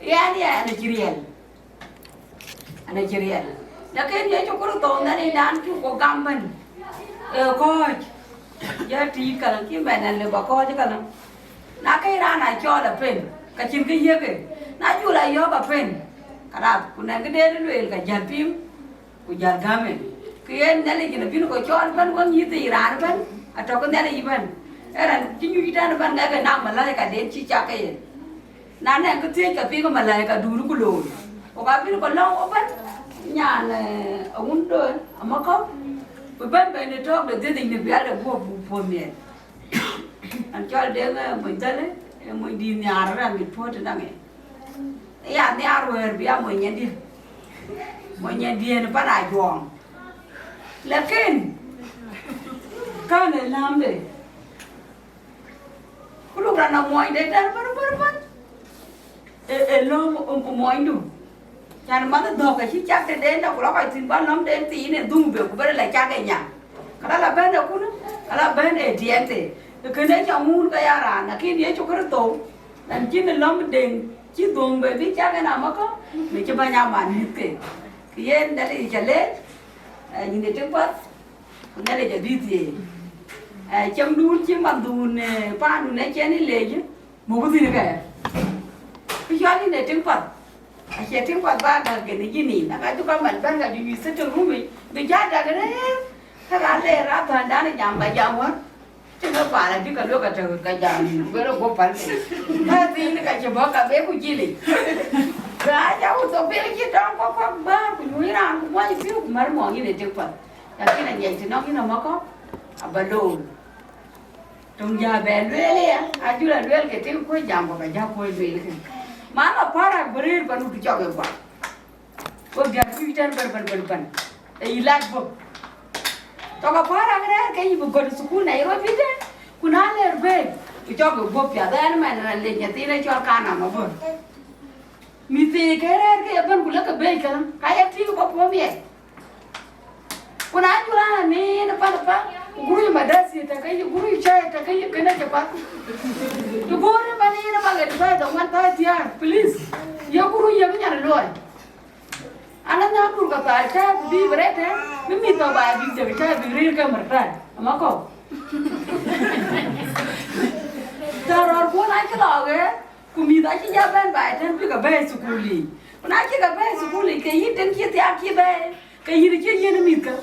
Yɛn, yɛn acï riɛl. An acï riɛl. Lakin Yecu Kërtho Nhialicdan cuk kɔk gam bɛ̈n, ë kɔ̈ɔ̈c. Jɔ tïït kalaŋ, cï mɛn ɛn lëu ba kɔ̈ɔ̈c kalaŋ. Na ke raan a cɔɔl apen, ka cïn kë yiëke. Na jul a yɔ̈ɔ̈k apen, ka rap, ku nɛn këden lueel ka jäl piŋ, ku jäl gäm en. Ke yen Nhialic yen abï kɔc cɔɔl ëbɛ̈n, wek nyïïth yic raan ëbɛ̈n, atɔ̈ ke Nhialic ëbɛ̈n. Ee raan cï nyuc tɛ̈n ëbɛ̈n, ŋɛk ë naŋ malaikaden cï cak ke yen. Na nɛn kë thiëëc, ka piŋ malaika duur ku looi. Ku ka bï kɔc lɔ̈ŋ ëbɛ̈n, nyan, eh, awun döön, amakɔ̈u. Bï bɛ̈n bɛ̈n në tɔ̈ɔ̈k de dhiëth yic në biäk de guɔ̈p, buk puɔ̈th miɛt. An cɔl Deŋ, eh, mony dhël, eh, mony dït nhiaar rɛ̈m mit puɔ̈u të naŋ ë. Ya nhiaar wëër bï ya mony nyɛndiën. Mony nyɛndiën pan Ajuɔɔŋ. Lakin, kän ë lämde. Ku luk raan a muɔnyde tɛ̈n bär, bär, bär. Ë, ë lɔ̈m, um, ku muɔnydu. Can manh dhɔ̈k acï cak tëden, ku lɔ kɔc thïn ba lɔ̈mden thiin ë dhuŋ bë, ku bërë la cak ë nyan. Ka la la bɛ̈n ë kun, ka la bɛ̈n ë tiɛɛŋde. Ë kënë ca ŋuun ke ya raan, lakin Yecu Kërtho, nɛn cïn ë lɔ̈m deŋ cï dhuŋ bë bï cak en amakɔ̈u, në cï bäny aman mïthke. Kë yen Nhialic ca leec, eh, nyin ë tïŋ path, ku Nhialic abï thieei. Eh, cämdun cï manhdun, eh, paandun ë cïn ë leec, muk thïn kë. Kë cɔl yïn ë tïŋ path, acie tïŋ path ba gäk kën ë yïn nin, aka cuk amat bɛ̈n ka juëc sitting room yic, bï jat dak rëër, ka raan le raan thändan ë jam ba jam wär. Cïn ke paan adï ka luel ka tɛ̈k ka jam, ku bï rɔt guɔ̈p päl piny. Ka thiin ka cï bɔ̈ ka be ku jilic. Ka ca ku thok piny cï tɔŋ kɔ̈k kɔ̈k bäär, ku nyuc raan, ku muɔny pïu, ku mär muɔŋ yïn ë tïŋ path. Lakin aŋiɛc të nɔŋ yïn amakɔ̈u, aba looi. Töŋ ja bɛ lueel ya, ajur a lueel ke tïŋ kuɔ̈c jam, ku bä ja kuɔ̈c lueel kën. Man Aparak bï rëër pan wut cɔk ë guak. Wek diäk cï tɛ̈n bɛ̈n, bɛ̈n, bɛ̈n, bɛ̈n. Ee yï lat bɔ̈. Tɔ̈ Aparak rɛ̈ɛ̈r ke yï bï gɔ̈t thukul Nairobi tɛ̈n, ku na lëër bɛ̈ɛ̈i, ku cɔk ë guɔ̈p piath. Ɛn mɛn raan lec nyathïn ë cɔl Kanam abɔ̈. Mïth thii ke rɛ̈ɛ̈r ke ye bɛ̈n ku lek ke bɛ̈ɛ̈i këlä, ka ye tïŋ bɔ̈ puɔ̈u miɛt. Ku na jur an, nin ë pan ë pan, ku guruc madasi tɛ̈ ke yï, guruc cai tɛ̈ ke yï, kënë cï path. Të bɔ̈ rin bä nin ë bä ɣet bä ë dhoŋuan bä ë thiäär, please. Ye guruc ye bï nyan luɔi. An, anhäk dur ka thaar cä bï bï rɛt tɛ̈n, bï mïth tɔ̈ baai bïk jëk cä bïk rëër ke märtai. Ama kɔ̈u. Tɔ̈ rɔ̈ɔ̈r kuɔn acï lɔ ɣëë, ku mïth acï ja bɛ̈n baai tɛ̈n bï ke bɛ̈ɛ̈i thukul yiic. Ku na cï ke bɛ̈ɛ̈i thukul yiic, ke yïn tɛ̈n cï thiaak cï bɛ̈ɛ̈i, ke yïn cï yiën mïthkä.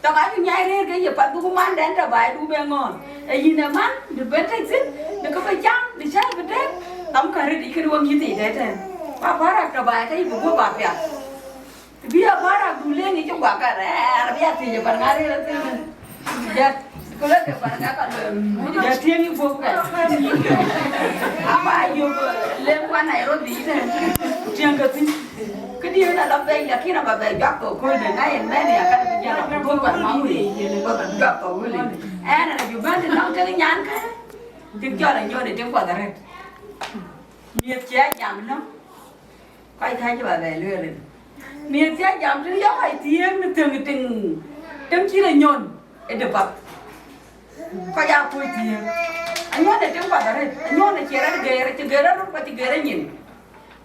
Tɔ̈ ka cï nyai rëër ke ye path, duku man dɛn tɔ̈ baai, duku bɛ ŋɔ̈ɔ̈r. Ee yïn ë man, dë bɛ̈n tɛ̈k thïn, dë ke bï cam, dë cä bï tɛ̈k, thɔmkë rëët yic kënë wek yïth yic tɛ̈tɛ̈n. Ku Aparak tɔ̈ baai ke yï bï guɔ̈p apiath. Të bï Aparak du leŋ yic cï guak ka rɛ̈ɛ̈r, bï a thiëc ë pan ŋa rëër athïn. Jat, ku lek ke pan ŋa ka lueel, jat tiëŋ yï guɔ̈p kɛ. Ama yök leŋ kuan Nairobi tɛ̈n, tiëŋ ke thïn. Këdï yen ala bɛ̈ɛ̈c, lakin aba bɛ juak thok kööl de, na yen mɛn ya ka bï jal a guɔ̈p pan maŋ wël, bä juak thok wël. Ɛn, ɛn a ju bɛ̈n të nɔŋ kek nyan kä, cïk jɔl a nyɔn ë tïŋ kuath arëët. Miëth cï a jam lɔ̈ŋ. Kɔc kääc cï bä bɛ lueel rin. Miëth cï a jam tënë yɔ̈k kɔc thiëëk në thëŋ, tïŋ, tïŋ cï rɔt nyɔn ë dë path. Kɔc aa kuöc thiëëk. Anyɔn ë tïŋ path arëët, anyɔn ë cie rɔt gëër, cï gëër aröt, ku cï gëër anyin.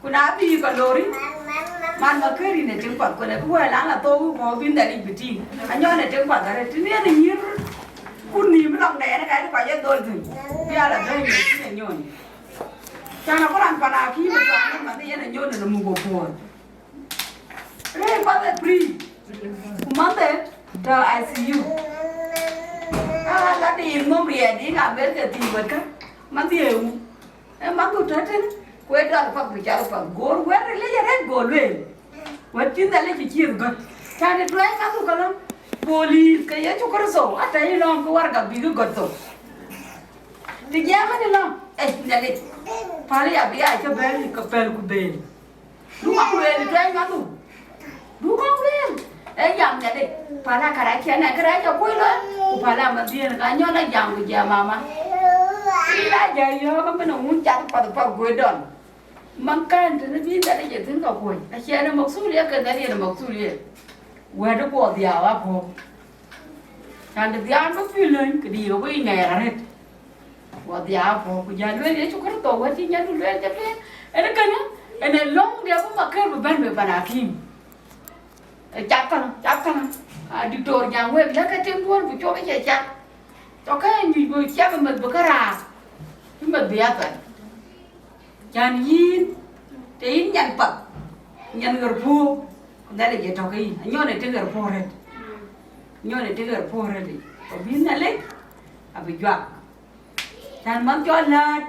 Ku na bï ka lori, man ma këër yïn ë tïŋ path, ku lë bï wɛ̈ɛ̈l an, la thou, ku bï Nhialic bï tïŋ. Anyɔn ë tïŋ path arëët, tënë yen ë nyïïr, ku nïïm lɔŋdɛn, ka kɔc ë dhöl thïn. Bï a la bɛ̈ɛ̈i në cïn anyɔn. Can a bï raan pan akïm ë tuany, man yen anyɔn ë muk ë puɔ̈ɔ̈th. Rëër path ë free. Ku manhde tɔ̈ I C U. Aa, la de yen nhom riɛɛt, yen America thii wɛ̈tkä. Manhde ë wu. Ë manhdu tɔ̈ tënë, ku ë dɔl path, ku cath path. Goor wɛ̈t ril yic arëët, go lueel. Wɛ̈t cï Nhialic cï ciëëth gɔ̈t. Can ë tuɛɛny manhdu ka lɔ̈ŋ. Police ke Yecu Kërtho, atɛ̈ yï lɔ̈ŋ ke waragak bïk gɔ̈t thok. Të jiɛɛm ënë lɔ̈ŋ, ë Nhialic. Päl ya bï ya cï bɛ̈n, ke pɛ̈l ku bɛ̈n. Duŋ ŋɔk lueel ë tuɛɛny manhdu. Duŋ ŋɔk lueel. Ee jam Nhialic. Päl aa kärɛc cïn ë kërɛc akuc lɔ, ku päl aa manhdiën ka nyɔn ë jam ku jiɛɛm mama. Ë la jɔ yɔ̈ɔ̈k ëmën ë wun cath path path guëër dɔn. Man kän tënë bï Nhialic ë thïn ka kuɔ̈c. Acie yen ë makthul ye, ke Nhialic yen ë makthul ye. Wɛ̈t ë kuɔth dhiau apuɔ̈u. Can të dhiau bï pïïr löny, këdï ë wëi ŋɛɛr arëët. Wadhia apuɔ̈u, ku jɔ lueel Yecu Kërtho wɛ̈t cï nyandu lueel cï lueel. Ënë kënë, ënë lɔ̈ŋ diɛ̈ bï makër bï bɛ̈n bï pan akïm. Ë cath käŋ, cath käŋ. A diktor jam wek, lɛ̈k ke tiŋ duɔ̈n bï cop ë cie cath. Tɔ̈ ke nyuc bï ciɛk ë meth bï ke raar. Bï meth bï ya thɔn. Can yïn, të yïn nyan path, nyan ɣer puɔ̈u, ku Nhialic ë tɔ̈ ke yïn. Anyɔn ë të ɣer puɔ̈u rëët. Anyɔn ë të ɣer puɔ̈u rëët. Ku bï Nhialic, abï juak. Can man cɔl läät,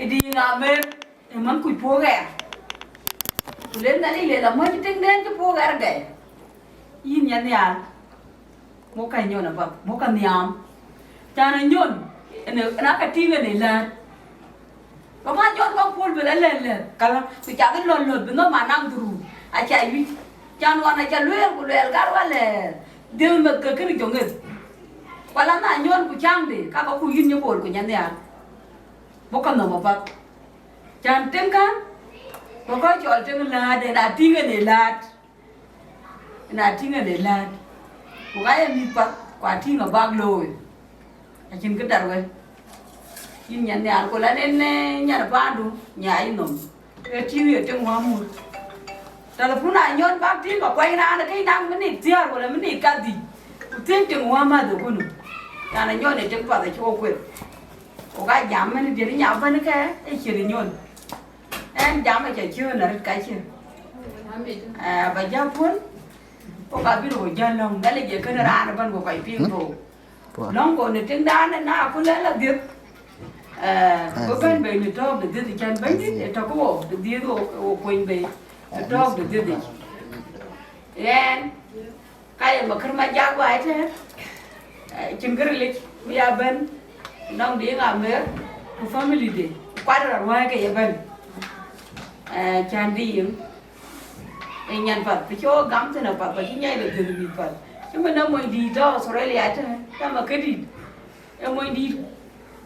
ë dï ŋa mer, ë man kuc puɔ̈u ɣɛɛr. Ku le Nhialic le la mɔ̈c tiŋden cï puɔ̈u ɣɛɛr gɛi. Yïn nyan nhial, muk ka nyɔn apath, muk ka nhiam. Can anyɔn, ënë, ënë aka tïŋ ënë läät. Ba man jɔt ba puɔl bï la lɛ̈th lɛ̈th, kala, ku cak lɔ̈th lɔ̈th bï nhom anaŋ dhuruu, aca yuc. Can ɣɔn aca lueel, ku lueel gal walɛ, dhiëth meth ke kënë jɔ ŋeth. Ku ala na nyɔn ku caŋde, ka ba ku yïn nyï bol ku nyan nhial. Buk ka nhom apath. Can tiŋ kan, ku kɔc cɔl tiŋ läät, ënë atïŋ ënë läät. Ënë atïŋ ënë läät. Ku ka ye mïth path, ku atïŋ abak looi. Acïn kë dar we. Yïn nyan nhial, ku la nen, eh, nyan paandu, nyaai nhom. Ke tïŋ ye tiŋ wä mur. Telepun anyɔn bak tïŋ ka kuany raan, ke naŋ minit thiäär wala minit kadhïc. Ku thiëc tiŋ wä mäth ë kunu. Raan anyɔn ë tiŋ path acï wo kueth. Ku ka jam mɛn diëëri nya bɛ̈n ke, ë cïn nyɔn. Ɛn jam ë cä ciöön arëët ka cï. Amen. Eh, ba jɔ puɔ̈l, ku ka bï röör jɔ lɔ̈ŋ, Nhialic ë kënë raan ëbɛ̈n ku kɔc piŋ thou. Lɔ̈ŋ ku në tiŋdan ë na ku lɛl adhiëth. Eh, bï bɛ̈n bei në tɔ̈ɔ̈k de dhiëth, cän Bɛ̈nydït ë tɔ̈ ku wo, de dhiëth wo, wo kuny bei në tɔ̈ɔ̈k de dhiëth yic. Ɣɛn, ka ye makër ma jak waai tëë. Eh, cïn kë rilic bï ya bɛ̈n nɔŋ Diŋ Amer ku family de, kuat rɔt ruääi ke ye bɛ̈n. Eh, cän Diŋ ë nyan path, të cï ɣok gam thïn apath, acï nyaai de dhiëth mïth path. Cï min ë mony dït tɔ̈ Australia tënë, tama këdït, ë mony dït,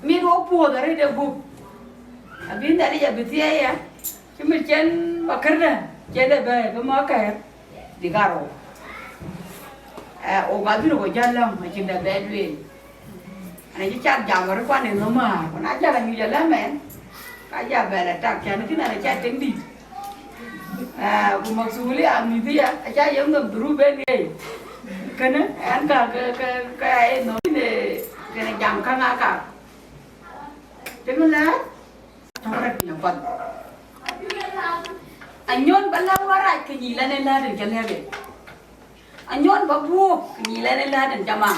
mit ɣok puɔ̈th arëët ë gup. Abï Nhialic abï thiëëc ya, cï min cen makërda, cen de bɛ̈ɛ̈i bï mɔ̈k kɛ̈ɛ̈r, bï ka rou. Eh, ɣok abï röt jäl lɔ̈ŋ, acïn dɛ bɛ lueel. Ana cï cak jam wär kuan ë nhom määr, ku na jäl anyuc alä mɛn, ka ja bɛ lɔ tak, cän kïn ana ca teŋ dït. Eh, ku masulia mïth ya, aca yem nhom dhuru ben ŋiɛc. Kënë, ɛn ka, ka, ka, ka ya ë nhom, kënë, kënë jam käŋ aka. Tënë lɛ̈ɛ̈r, tɔ̈ rɛ̈t piny apath. Anyuɔ̈n ba lɛ̈k warac, ke nyic lɛn ë läät en ca lɛ̈k en. Anyuɔ̈n ba buɔ̈ɔ̈k, ke nyic lɛn ë läät en ca maŋ.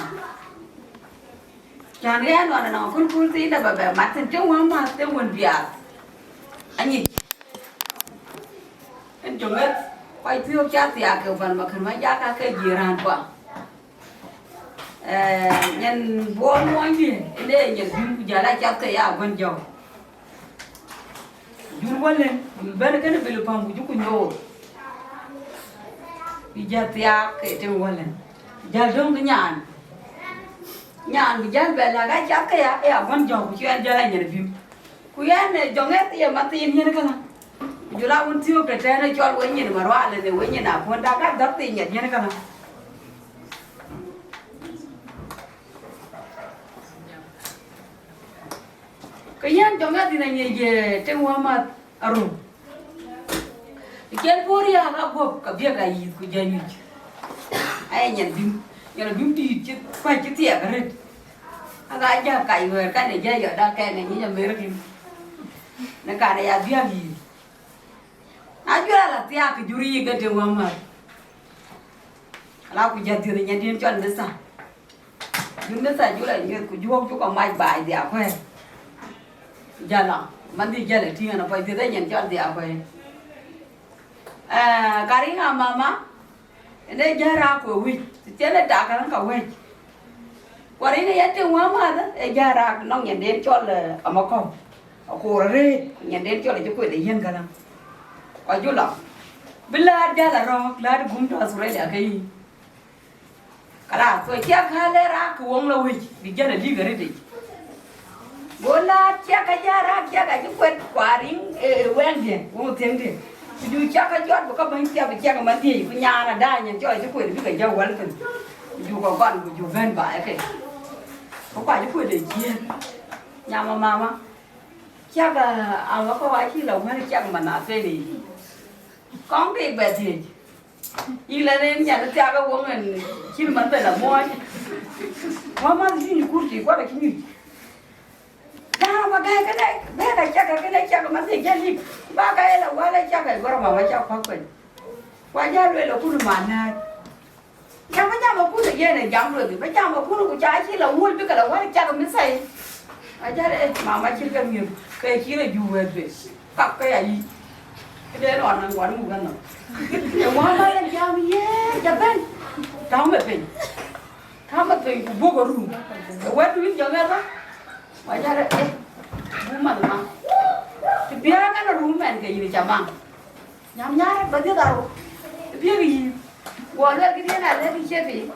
Cän ɣɛn ɣɔn anɔŋ aköl köl thiin dɛ ba bɛ mat thïn, të wä mäth, të wën biaath. Anyic. Ën jɔ ŋeth, kɔc thiɔ̈k ca thiaak ke pan ba kën ma jaka ke jiëë raan kua. Eh, nyan buɔɔr muɔnydiɛ̈, ënë nyan bïm ku jäl a cath ke ya guän jɔ̈k. Jur wälën, bï bɛ̈n kënë bï lupam ku juku nyoor. Bï jäl thiaak ke tïŋ wälën. Jäl döŋ kë nyan. Nyan bï jäl bɛ lak a cath ke ya, ë ya guän jɔ̈k ku cï ɛn jäl a nyan bïm. Ku yɛn, eh, jɔ ŋeth ye mathiin nyin kënë. Ku jɔl a wun thiɔ̈k tëtɛ̈ɛ̈n ë cɔl we nyin marual, ënë we nyin apuɔ̈n, dak a dhɔ̈k thii nyin kënë. Ke yɛn jɔ ŋeth yïn aŋic, eh, tëŋ wämäth arou. Ë cïn puɔ̈u riääk aguɔ̈p, ka biäk ayïth ku jɔ nyuc. Aye nyan bïm, nyan bïm dïït cï kuac cï thiɛɛk arëët. Aka jäl kac wɛ̈ɛ̈r kan ë jɔ yɔt dak kɛn ë nyic American. Në kan ë ya biäk yïth. Na jɔl a la thiaak kë jur yïk ke tëŋ wämäth. Ala ku jɔ dhiëth nyandiɛ̈n cɔl Mithah. Jur Mithah jur a nyuɔ̈th ku juɔ̈k cuk a mac baai dhia kuɛ̈ɛ̈r. Jɔl a, man dhil jäl a tïŋ an, apuɔc dhiëth ë nyan cɔl dhia kuɛ̈ɛ̈r. Eh, ka riŋ a mama, ënë jäl raak ku ë wïc, të thiɛn ë tak käŋ ka wëc. Ku riŋ ë ya tïŋ wämäth, ë jäl raak nɔŋ nyandiɛ̈n cɔl, eh, Amakɔ̈u. Akoor arëët, nyandiɛ̈n cɔl acï kuet ë yiɛ̈n käŋ. Ku jɔl a, bï läät jäl a rɔ̈ɔ̈k, läät gum tɔ̈ Australia ke yï. Kalath, ku ciɛk kä le raak ku woŋ la wïc, bï jäl a dïk arëëtic. Go läät ciɛk kä jäl raak, ciɛk acï kuet, ku ariŋ, eh, wɛ̈ŋdiɛ̈, woŋ thiëŋdiɛ̈. Ku ju ciɛk kä jɔt, bï kä bɛ̈ny thiap, bï ciɛk ë man dhiëëc, ku nyan adaany nyan cɔl acï kuet, bï ke jäl wäl thïn. Ku ju kɔk gɔl, ku ju bɛ̈n baai ke. Ku kua acï kuet ë jiëër. Nyam ë mama. Ciɛk, ah, Amakɔ̈u acï la wäl ciɛk man athëël yic. Kɔŋ dï bɛ thiëëc. Yï la nen nyan thiak ë woŋ en cïn man thël amuɔɔc. Wämäth cï nyuc kurti, kuat acï nyuc. Jam ba gäi kënë, bɛ̈ɛ̈k a cak kënë cak man thïn jal yïk. Ba ka ye la wäl a cak ë gɔ̈r mama cak kuak piny. Ku ajal lueel akun man nääc. Jam ba jam akun ë yen ë jam lueel, ba jam akun ku ca cï la wul bï ke la wäl cak Mithah. Ajal ë mama cït ke miëth, ke cïn ë ju wɛ̈ɛ̈t bë. Kap ke ya yic. Këde ɣɔn nɔn ŋuɔt muk ënɔm. Ë wämäth ë jam ye, jɔ bɛ̈n. Tääu me piny. Tääu me piny ku buk ë rum. Ë wɛ̈t wïc jɔ ŋɛ̈th ë. Wa jal ë, eh, buk math ma. Të biäk ɛn ë rum ɛn ke yïn ca maŋ. Nyam nyarë ba dhiëth arou. Të biäk yïn. Guɔ luɛl këdiɛ̈n a lɛ̈k yï ciɛth yï.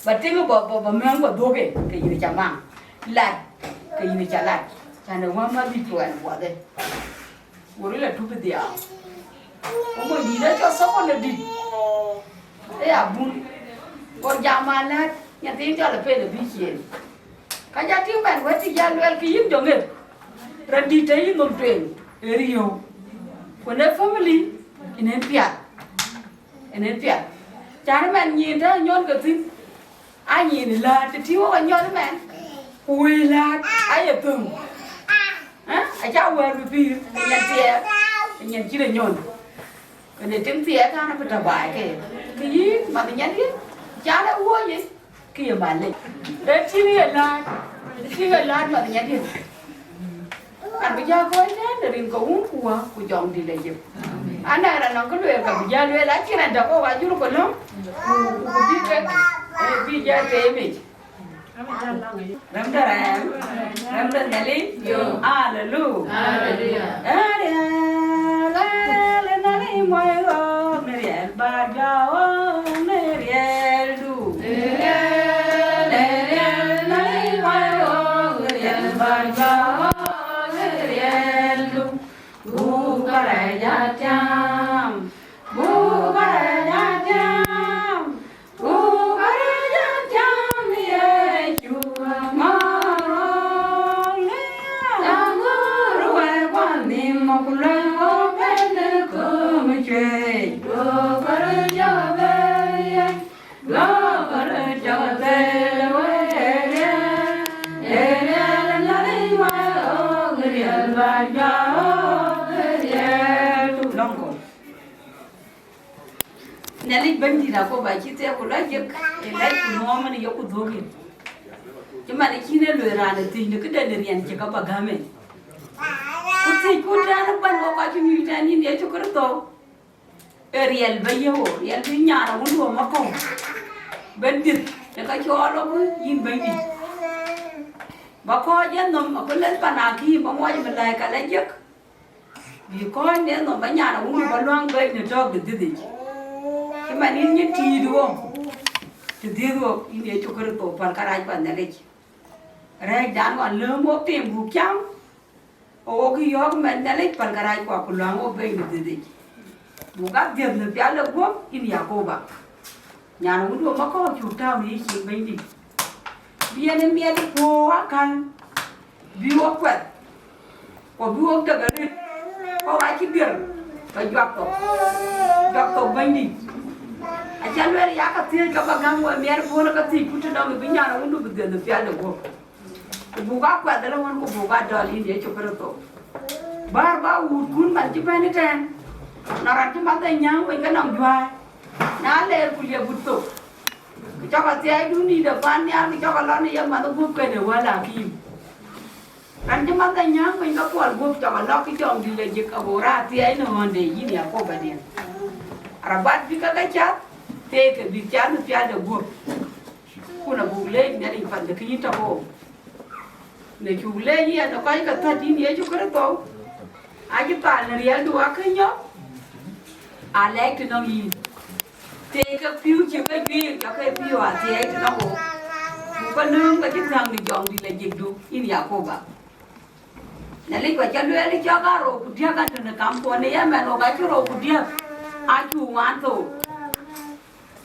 Ba tïŋ bä, bä, bä mɛ̈ŋ bä dhuɔ̈k en, ke yïn ca maŋ. Lat, ke yïn ca lat. Cän ë wämäth dït ku ɛn buɔth ë. Wor ë la tup ë dhiau. Ku mony dït acɔl thokon ë dït. Ë ya bun. Kor jam alat, nyan thiin cɔl ë pel ë bï ciëën. Ka ja tïŋ bɛ̈n wɛ̈t cï ja luɛl kë yïn jɔ ŋeth. Raan dït të yï nhom tueŋ, ë riëëu. Ku në family, yen ë piath. Yen ë piath. Cän ëmɛn nyin të nyɔn ke thïn, a nyin ë läät, të tïŋ wok ë nyɔn ëmɛn, ku wëi läät, aye thöŋ. Ë? Aca wɛ̈ɛ̈r bï pïïr, ë nyin thiɛɛk, ë nyin cït ë nyɔn. Kënë tïŋ thiɛɛk, an, abï tɔ̈ baai ke. Kë yïn, math nyan yïn, cän ë wuɔ̈c yic. Kë ye mal lec. Ee tïŋ ye läät, tïŋ ye läät math nyadït. An bï jɔ kɔc tɛ̈n rin ke Wun ku Wä ku Jɔŋdït Lajik. An na raan nɔŋ kë lueel ka bï jɔ lueel, acïn raan däk kɔ̈k ajur ku lɔ̈ŋ, ku, ku, ku bï kek, ee, bï jɔ teemic. Rɛm de rɛm, rɛm de Nhialic. Yo. Aleluya. Aleluya. Ee riɛl, ee riɛl, ee Nhialic muɔc ɣɔ̈k, ee riɛl bä jɔɔk, ee riɛldu. Ee riɛl, ee riɛl, ee Nhialic muɔc ɣɔ̈k, ee riɛl bä jɔɔk, ee riɛldu. Buk kärɛc a tiam, buk kärɛc a tiam. Nhialic Bɛ̈nydït Yakoba acï thɛɛr ku lɔ jek ë lɛc ku nuɔɔm ënë yeku dhuɔ̈k yïn. Cï man ë cïn ë lueel raan ë thiëc në këden ë riɛn cï ka bä gäm en. Ku thiëcku tɛ̈ɛ̈n ë kuany wok acï nyuc tɛ̈ɛ̈n yïn Yecu Kërtho. Ë riɛl bä ye wo, riɛl bï nyan awun duɔ̈m akɔ̈u. Bɛ̈nydït, në ka cɔɔl wok yïn Bɛ̈nydït. Bä kɔc yenhom abï lɛ̈th pan akïm, bä muɔc malaika lɔ jek. Bï kɔc në nhom bä nyan awun bä luäŋ bɛ̈ny në tɔ̈ɔ̈k de dhiëthic. Cï man yïn nyï tiit wok, të dhiëth wok yïn Yecu Kërtho, päl kärac pan Nhialic. Rɛ̈ɛ̈cdan ɣɔn lëëm wok tim buk cam, ke wok yɔ̈ɔ̈k mɛt Nhialic, päl kärac kua ku luäŋ wok bɛ̈ny në dhiëthic. Buk adhiëth në pial de guöp yïn Yakoba. Nyan wun duɔ̈m akɔ̈u cuk tääu në yï cin Bɛ̈nydït. Bï en ë miɛt puɔ̈u akäl, bï wok kuɛth, ku bï wok dek arëët, ku acï dhiël, ke juak thok, juak thok Bɛ̈nydït. Aca lueel ya ka thiëëc ka bä gäm we miɛt puɔ̈u në ka thiëc ku të dɔm bï nyan wun du bï dhiëth në pial de guöp. Ku buk akuɛth ëlë wën ku buk adɔl yïn Yecu Kërtho. Bäär bä wuutkun man cï bɛ̈n ëtɛ̈ɛ̈n, na raan cï math ë nyääŋ piny ke nɔŋ juäi, na leer ku liep wut thok. Kë cɔk athiɛɛidun dïït ë pan nhial, kë cɔk alɔ në ye math guöp kën ë wäl akïm. Raan cï math ë nyääŋ piny ke puɔl guöp cɔk alɔ kë jɔŋdït lɔ jik ago raan athiɛɛi në ɣɔ̈nde yïn Yakoba diɛn. Arabat bï ke ke cath, theek ke bïk cath në pial de guöp. Kun abuk leec Nhialic pan de kë yïn tɔ̈ ɣook. Në cuk leec yɛn ë kɔc ke thät yïn Yecu Kërtho, acï thal në riɛldu akëc nyɔk, alɛɛc të nɔŋ yïn. Theek ke pïu cï ke juiir, jɔ ke pïu athiɛɛi të nɔŋ ɣook. Ku ke lööm ke cï thäŋ në jɔŋdït lɔ jikdu, yïn Yakoba. Nhialic, ku aca lueel cɔk aa rou ku diäk an tënë kamkuɔn në yemɛn, ɣok acï rou ku diäk, acuk ŋuan thou.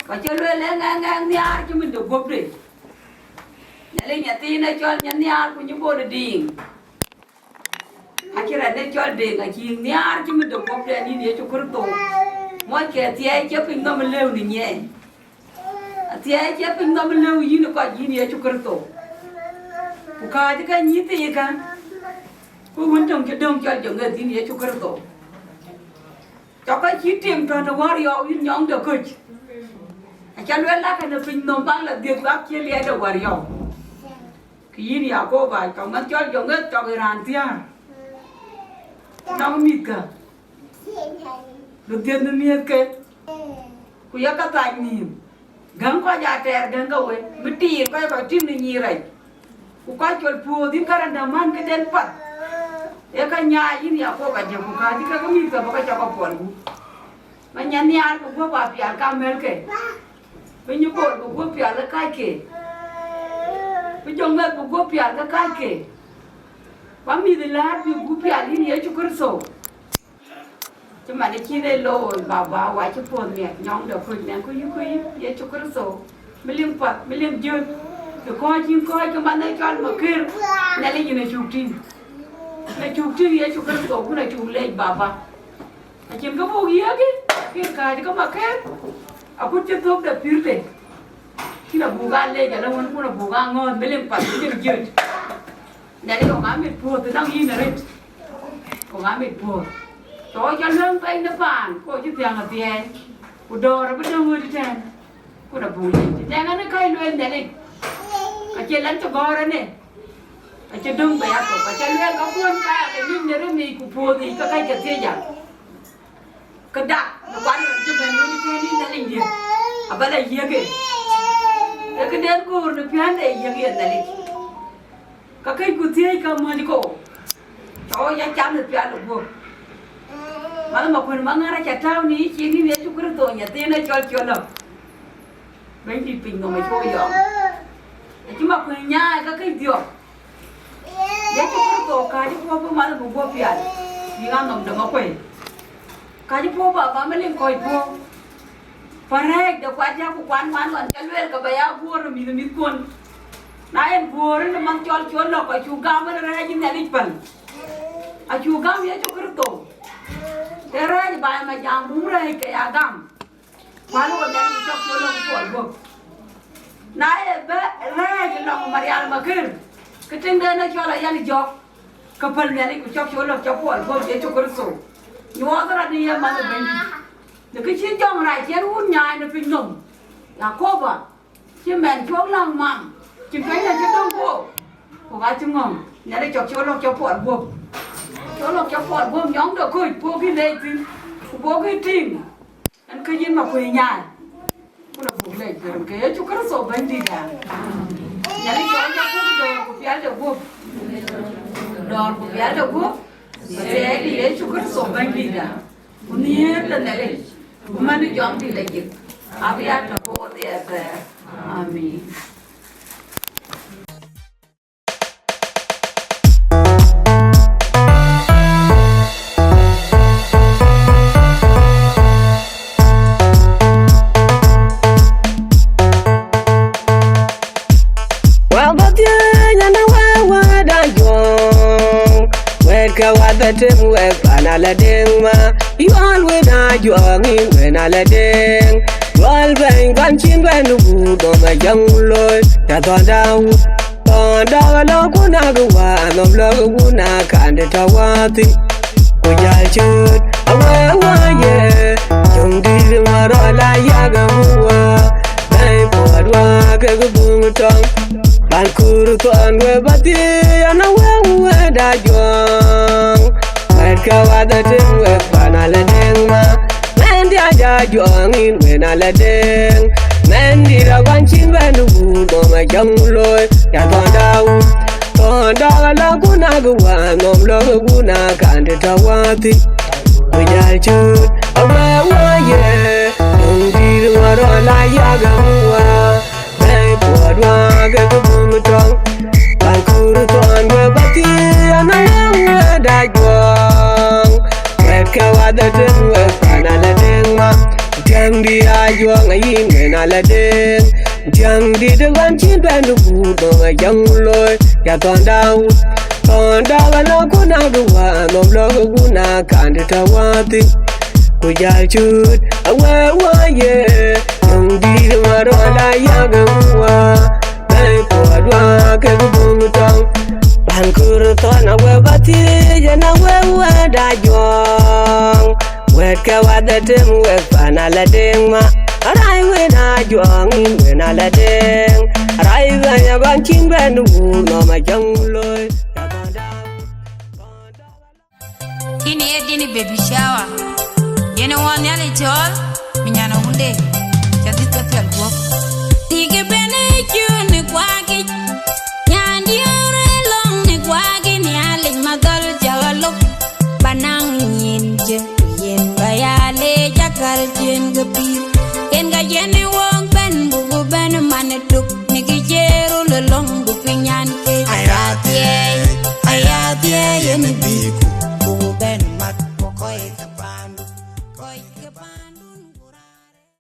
Ku aca lueel ë ŋɛk ŋɛk nhiaar cï min de guöpde. Nhialic, nyathiin ë cɔl Nyannhiaar ku Nyïbol ë Diŋ. Acï rɛ̈t ë cɔl Deŋ, acï nhiaar cï min de guöpde, yïn Yecu Kërtho. Muɔckë athiɛɛi cï piny nɔm lëu në nyiɛɛny. Athiɛɛi cï piny nɔm lëu yïn ë kɔc, yïn Yecu Kërtho. Ku kääc ke nyïïth thiikä, ku wën töŋ cï döŋ cɔl Joŋeth, yïn Yecu Kërtho. Cɔk ke cï tim tɔ̈ në wäriɔu, yïn nyɔŋ de köc. Aca lueel lakë në piny nɔm bäk lɔ dhiëth wak cï liɛɛt de wäriɔu. Kë yïn Yakoba, cɔk mɛnh cɔl Joŋeth, cɔk ë raan thiäär. Nɔŋ mïthkä. Bï dhiëth në miëthke. Ku ye ka thac nïïm. Gäŋ kɔc aa tɛɛr gäŋ ke we, bï tiir kɔc kɔc tïŋ në nyïïr rɛc. Ku kɔc col puɔ̈th yïn kärɛn dämän këden path. Ee ka nyaai yïn Yakoba diɛ̈, ku kääc ke ke mïthkä bï ke cɔk ke puɔl gup. Bï Nyannhiaar bï guöp aa pial ka mɛ̈lke. Bï Nyïbol bï guöp pial ë kacke. Bï Joŋeth bï guöp pial ke kacke. Ku amïth ë läät bï gup pial yïn Yecu Kërtho. Cï man ë cïn ë looi, Baba, wa cï puɔ̈th miɛt, nyɔŋ de köc nɛn ku yï ku yï Yecu Kërtho. Bï liŋ path, bï liŋ jöt. Bï kɔc yïn kɔc ke man ë cɔl Makër, Nhialic yïn acuk tïŋ. Yïn acuk tïŋ Yecu Kërtho, kun acuk leec Baba. Acïn kë buk yiëëkï, kën kääc ke Makër, akut cï thök de pïïrde. Cïn abuk aa leec alë wën kun abuk aa ŋɔ̈ɔ̈th bï liŋ path, bï liŋ jöt. Nhialic, ɣok amit puɔ̈th ënɔŋ yïn arëët. Ɣok amit puɔ̈th. Tɔ̈ ca luäŋ pɛɛi në paan, ku cï thiäŋ athiɛɛi, ku dɔ̈ɔ̈r abï döŋ ɣöt ëtɛ̈ɛ̈n, kun abuk leec. Tɛ̈ŋ ɛn ë ka lueel Nhialic, acie lɛn cï gɔ̈ɔ̈r ɛn ë, acï döŋ bei athok, aca lueel ka kuɔ̈n ka ke nyuc në rem yiic ku puɔ̈th yiic ke kɛ̈c ke thiëëc a. Këda, në kuat rɔt cï bɛ̈n wën ëtɛ̈ɛ̈n yïn Nhialic diɛ̈, abä lɔ yiëk en. Ee këden göör në piände yiëk yen Nhialic. Ka këc ku thiëëc ka mɔ̈c kɔ̈u, cɔk ya cam ë pial ë guöp. Manh Makuën Maŋar aca tääu në yïcin, yïn Yecu Kërtho, nyathiin ë cɔl Cɔl Lɔ̈k. Bɛ̈nydït piny nɔm acuk yɔŋ. Acï Makuën nyaai ka këc dhiɔp. Yecu Kërtho kääc puɔ̈u bï manh bï guöp pial, bï ŋa nɔm de Makuën. Kääc puɔ̈u bä bä Malik kɔc puɔ̈u. Pärɛɛc de kuat ya ku kuan man ɣɔn ca lueel ke bä ya guöör ë mïth ë mïthkuɔn. Na yen guöör ë manh cɔl Cɔl Lɔ̈k, acuk gam ë rɛ̈ɛ̈c ë Nhialic päl. Acuk gam Yecu Kërtho. Ke rɛ̈ɛ̈c baai ma jam bum rɛ̈ɛ̈c ke ya gam. Päl ɣɔn Nhialic ku cɔk Cɔl Lɔ̈k puɔl guöp. Na ye bɛ rɛ̈ɛ̈c lɔŋ Marial Makër, ke tiŋden ë cɔl Ayal Jɔk, ke päl Nhialic ku cɔk Cɔl Lɔ̈k cɔk puɔl guöp Yecu Kërtho. Nyuɔɔth rɔt në ye manh ë Bɛ̈nydït. Në kë cï jɔŋrac cïn wun nyaai në piny nɔm, Yakoba, cï mɛn cɔk läŋ mam, cïn kɛ̈nyde cï döŋ guöp, ku ka cï ŋɔ̈ŋ, Nhialic cɔk Cɔl Lɔ̈k cɔk puɔl guöp. Cɔl Lɔ̈k cɔk puɔl guöp, nyɔŋde kɔc, puɔ̈ukï leec thïn, ku puɔ̈ukï tïŋ, ɛn kë yïn Makuën nyaai. Ku la buk leec thïn ke Yecu Kërtho Bɛ̈nydïtda. Nhialic cɔk ya puk dɔ̈ɔ̈r ku pial de guöp. Dɔ̈ɔ̈r ku pial de guöp, ku thɛɛr de Yecu Kërtho Bɛ̈nydïtda. Ku nhiëër de Nhialic, ku man ë jɔŋdït la jik, abï ya tɔ̈ ke wo dhiɛɛr thɛɛr. Amin. Wek bä thiëëc, ënë wek wääda Juɔŋ. Wɛ̈ɛ̈tkë wäth ë tem wek pan ala deŋ ma. Yuɔl wën a Juɔŋ yïn wën ala deŋ. Yuɔl bɛ̈ny kuan cïn bɛ̈n ë guur nɔm ë jäŋ looi. Ya thɔnda wut. Thɔnda lɔ kun a kë wään nɔm lɔ kë kun a kandë tɔ wäthï. Ku jäl cööt, awek wään ye. Jöŋdït ŋɔ̈r rɔl a yak ë wä. Bɛ̈ny puɔt wä kek buŋ tɔŋ. Pan kur thɔn we bä thiëëc, an, awek wääda Juɔŋ. Wɛ̈ɛ̈tkë wäth ë tem wek pan ala deŋ ma. Mɛn diäc a Juɔŋ yïn wën ala deŋ. Mɛn dït akuan cïn bɛ̈n ë guur nɔm ë jäŋ looi. Ya thɔnda wut. Thɔnda lɔ kun a kë wään nɔm lɔ kë kun a kandë tɔ wäthï. Ku jäl cööt, awek wään ye. Jöŋdït ŋɔ̈r rɔl a yak ë wä. Bɛ̈ny puɔt wä kek buŋ tɔŋ. Pan kur thɔn we bä thiëëc, an, awek wääda Juɔŋ. Wɛ̈ɛ̈tkë wäth ë tem wek pan ala deŋ ma. Tiɛŋdït a Juɔŋ ayïn wën ala deŋ. Tiɛŋdït ë ɣän cïn bɛ̈n ë guur nɔm ë jäŋ looi. Ya thɔnda wut. Thɔnda lɔ kun a kë wään nɔm lɔ kë kun a kandë tɔ wäthï. Ku jäl cööt, awek wään ye. Jöŋdït ŋɔ̈r rɔl a yak ë wä. Bɛ̈ny puɔt wä kek buŋ tɔŋ. Pan kur thɔn awek bä thiëëc, an, awek wääda Juɔŋ. Wɛ̈ɛ̈tkë wäth ë tem wek pan ala deŋ ma. Arac wën a Juɔŋ yïn wën ala deŋ. Arac bɛ̈ny akuan cïn bɛ̈n ë guur nɔm ë jäŋ looi. Ini ye dini baby shower. Yene wɔ Nhialic cɔɔl, mi nyan wunde, ca dhith ke piɛl guɔ̈p. Tïkï ben ë cun ë kuakic, nyan diëër ë lɔŋ ë kuakic, Nhialic madhɔl cä ɣa lop. Ba naŋ nyin cë, ku yen ba ya leec akäl cïn ke pïïr. Yen ka yen ë wok bɛ̈n, buku bɛ̈n man ë tuk, në kë cï röl ë lɔŋ, ku piny nyan ke. Aya thiëëi, aya thiëëi, yen bï ku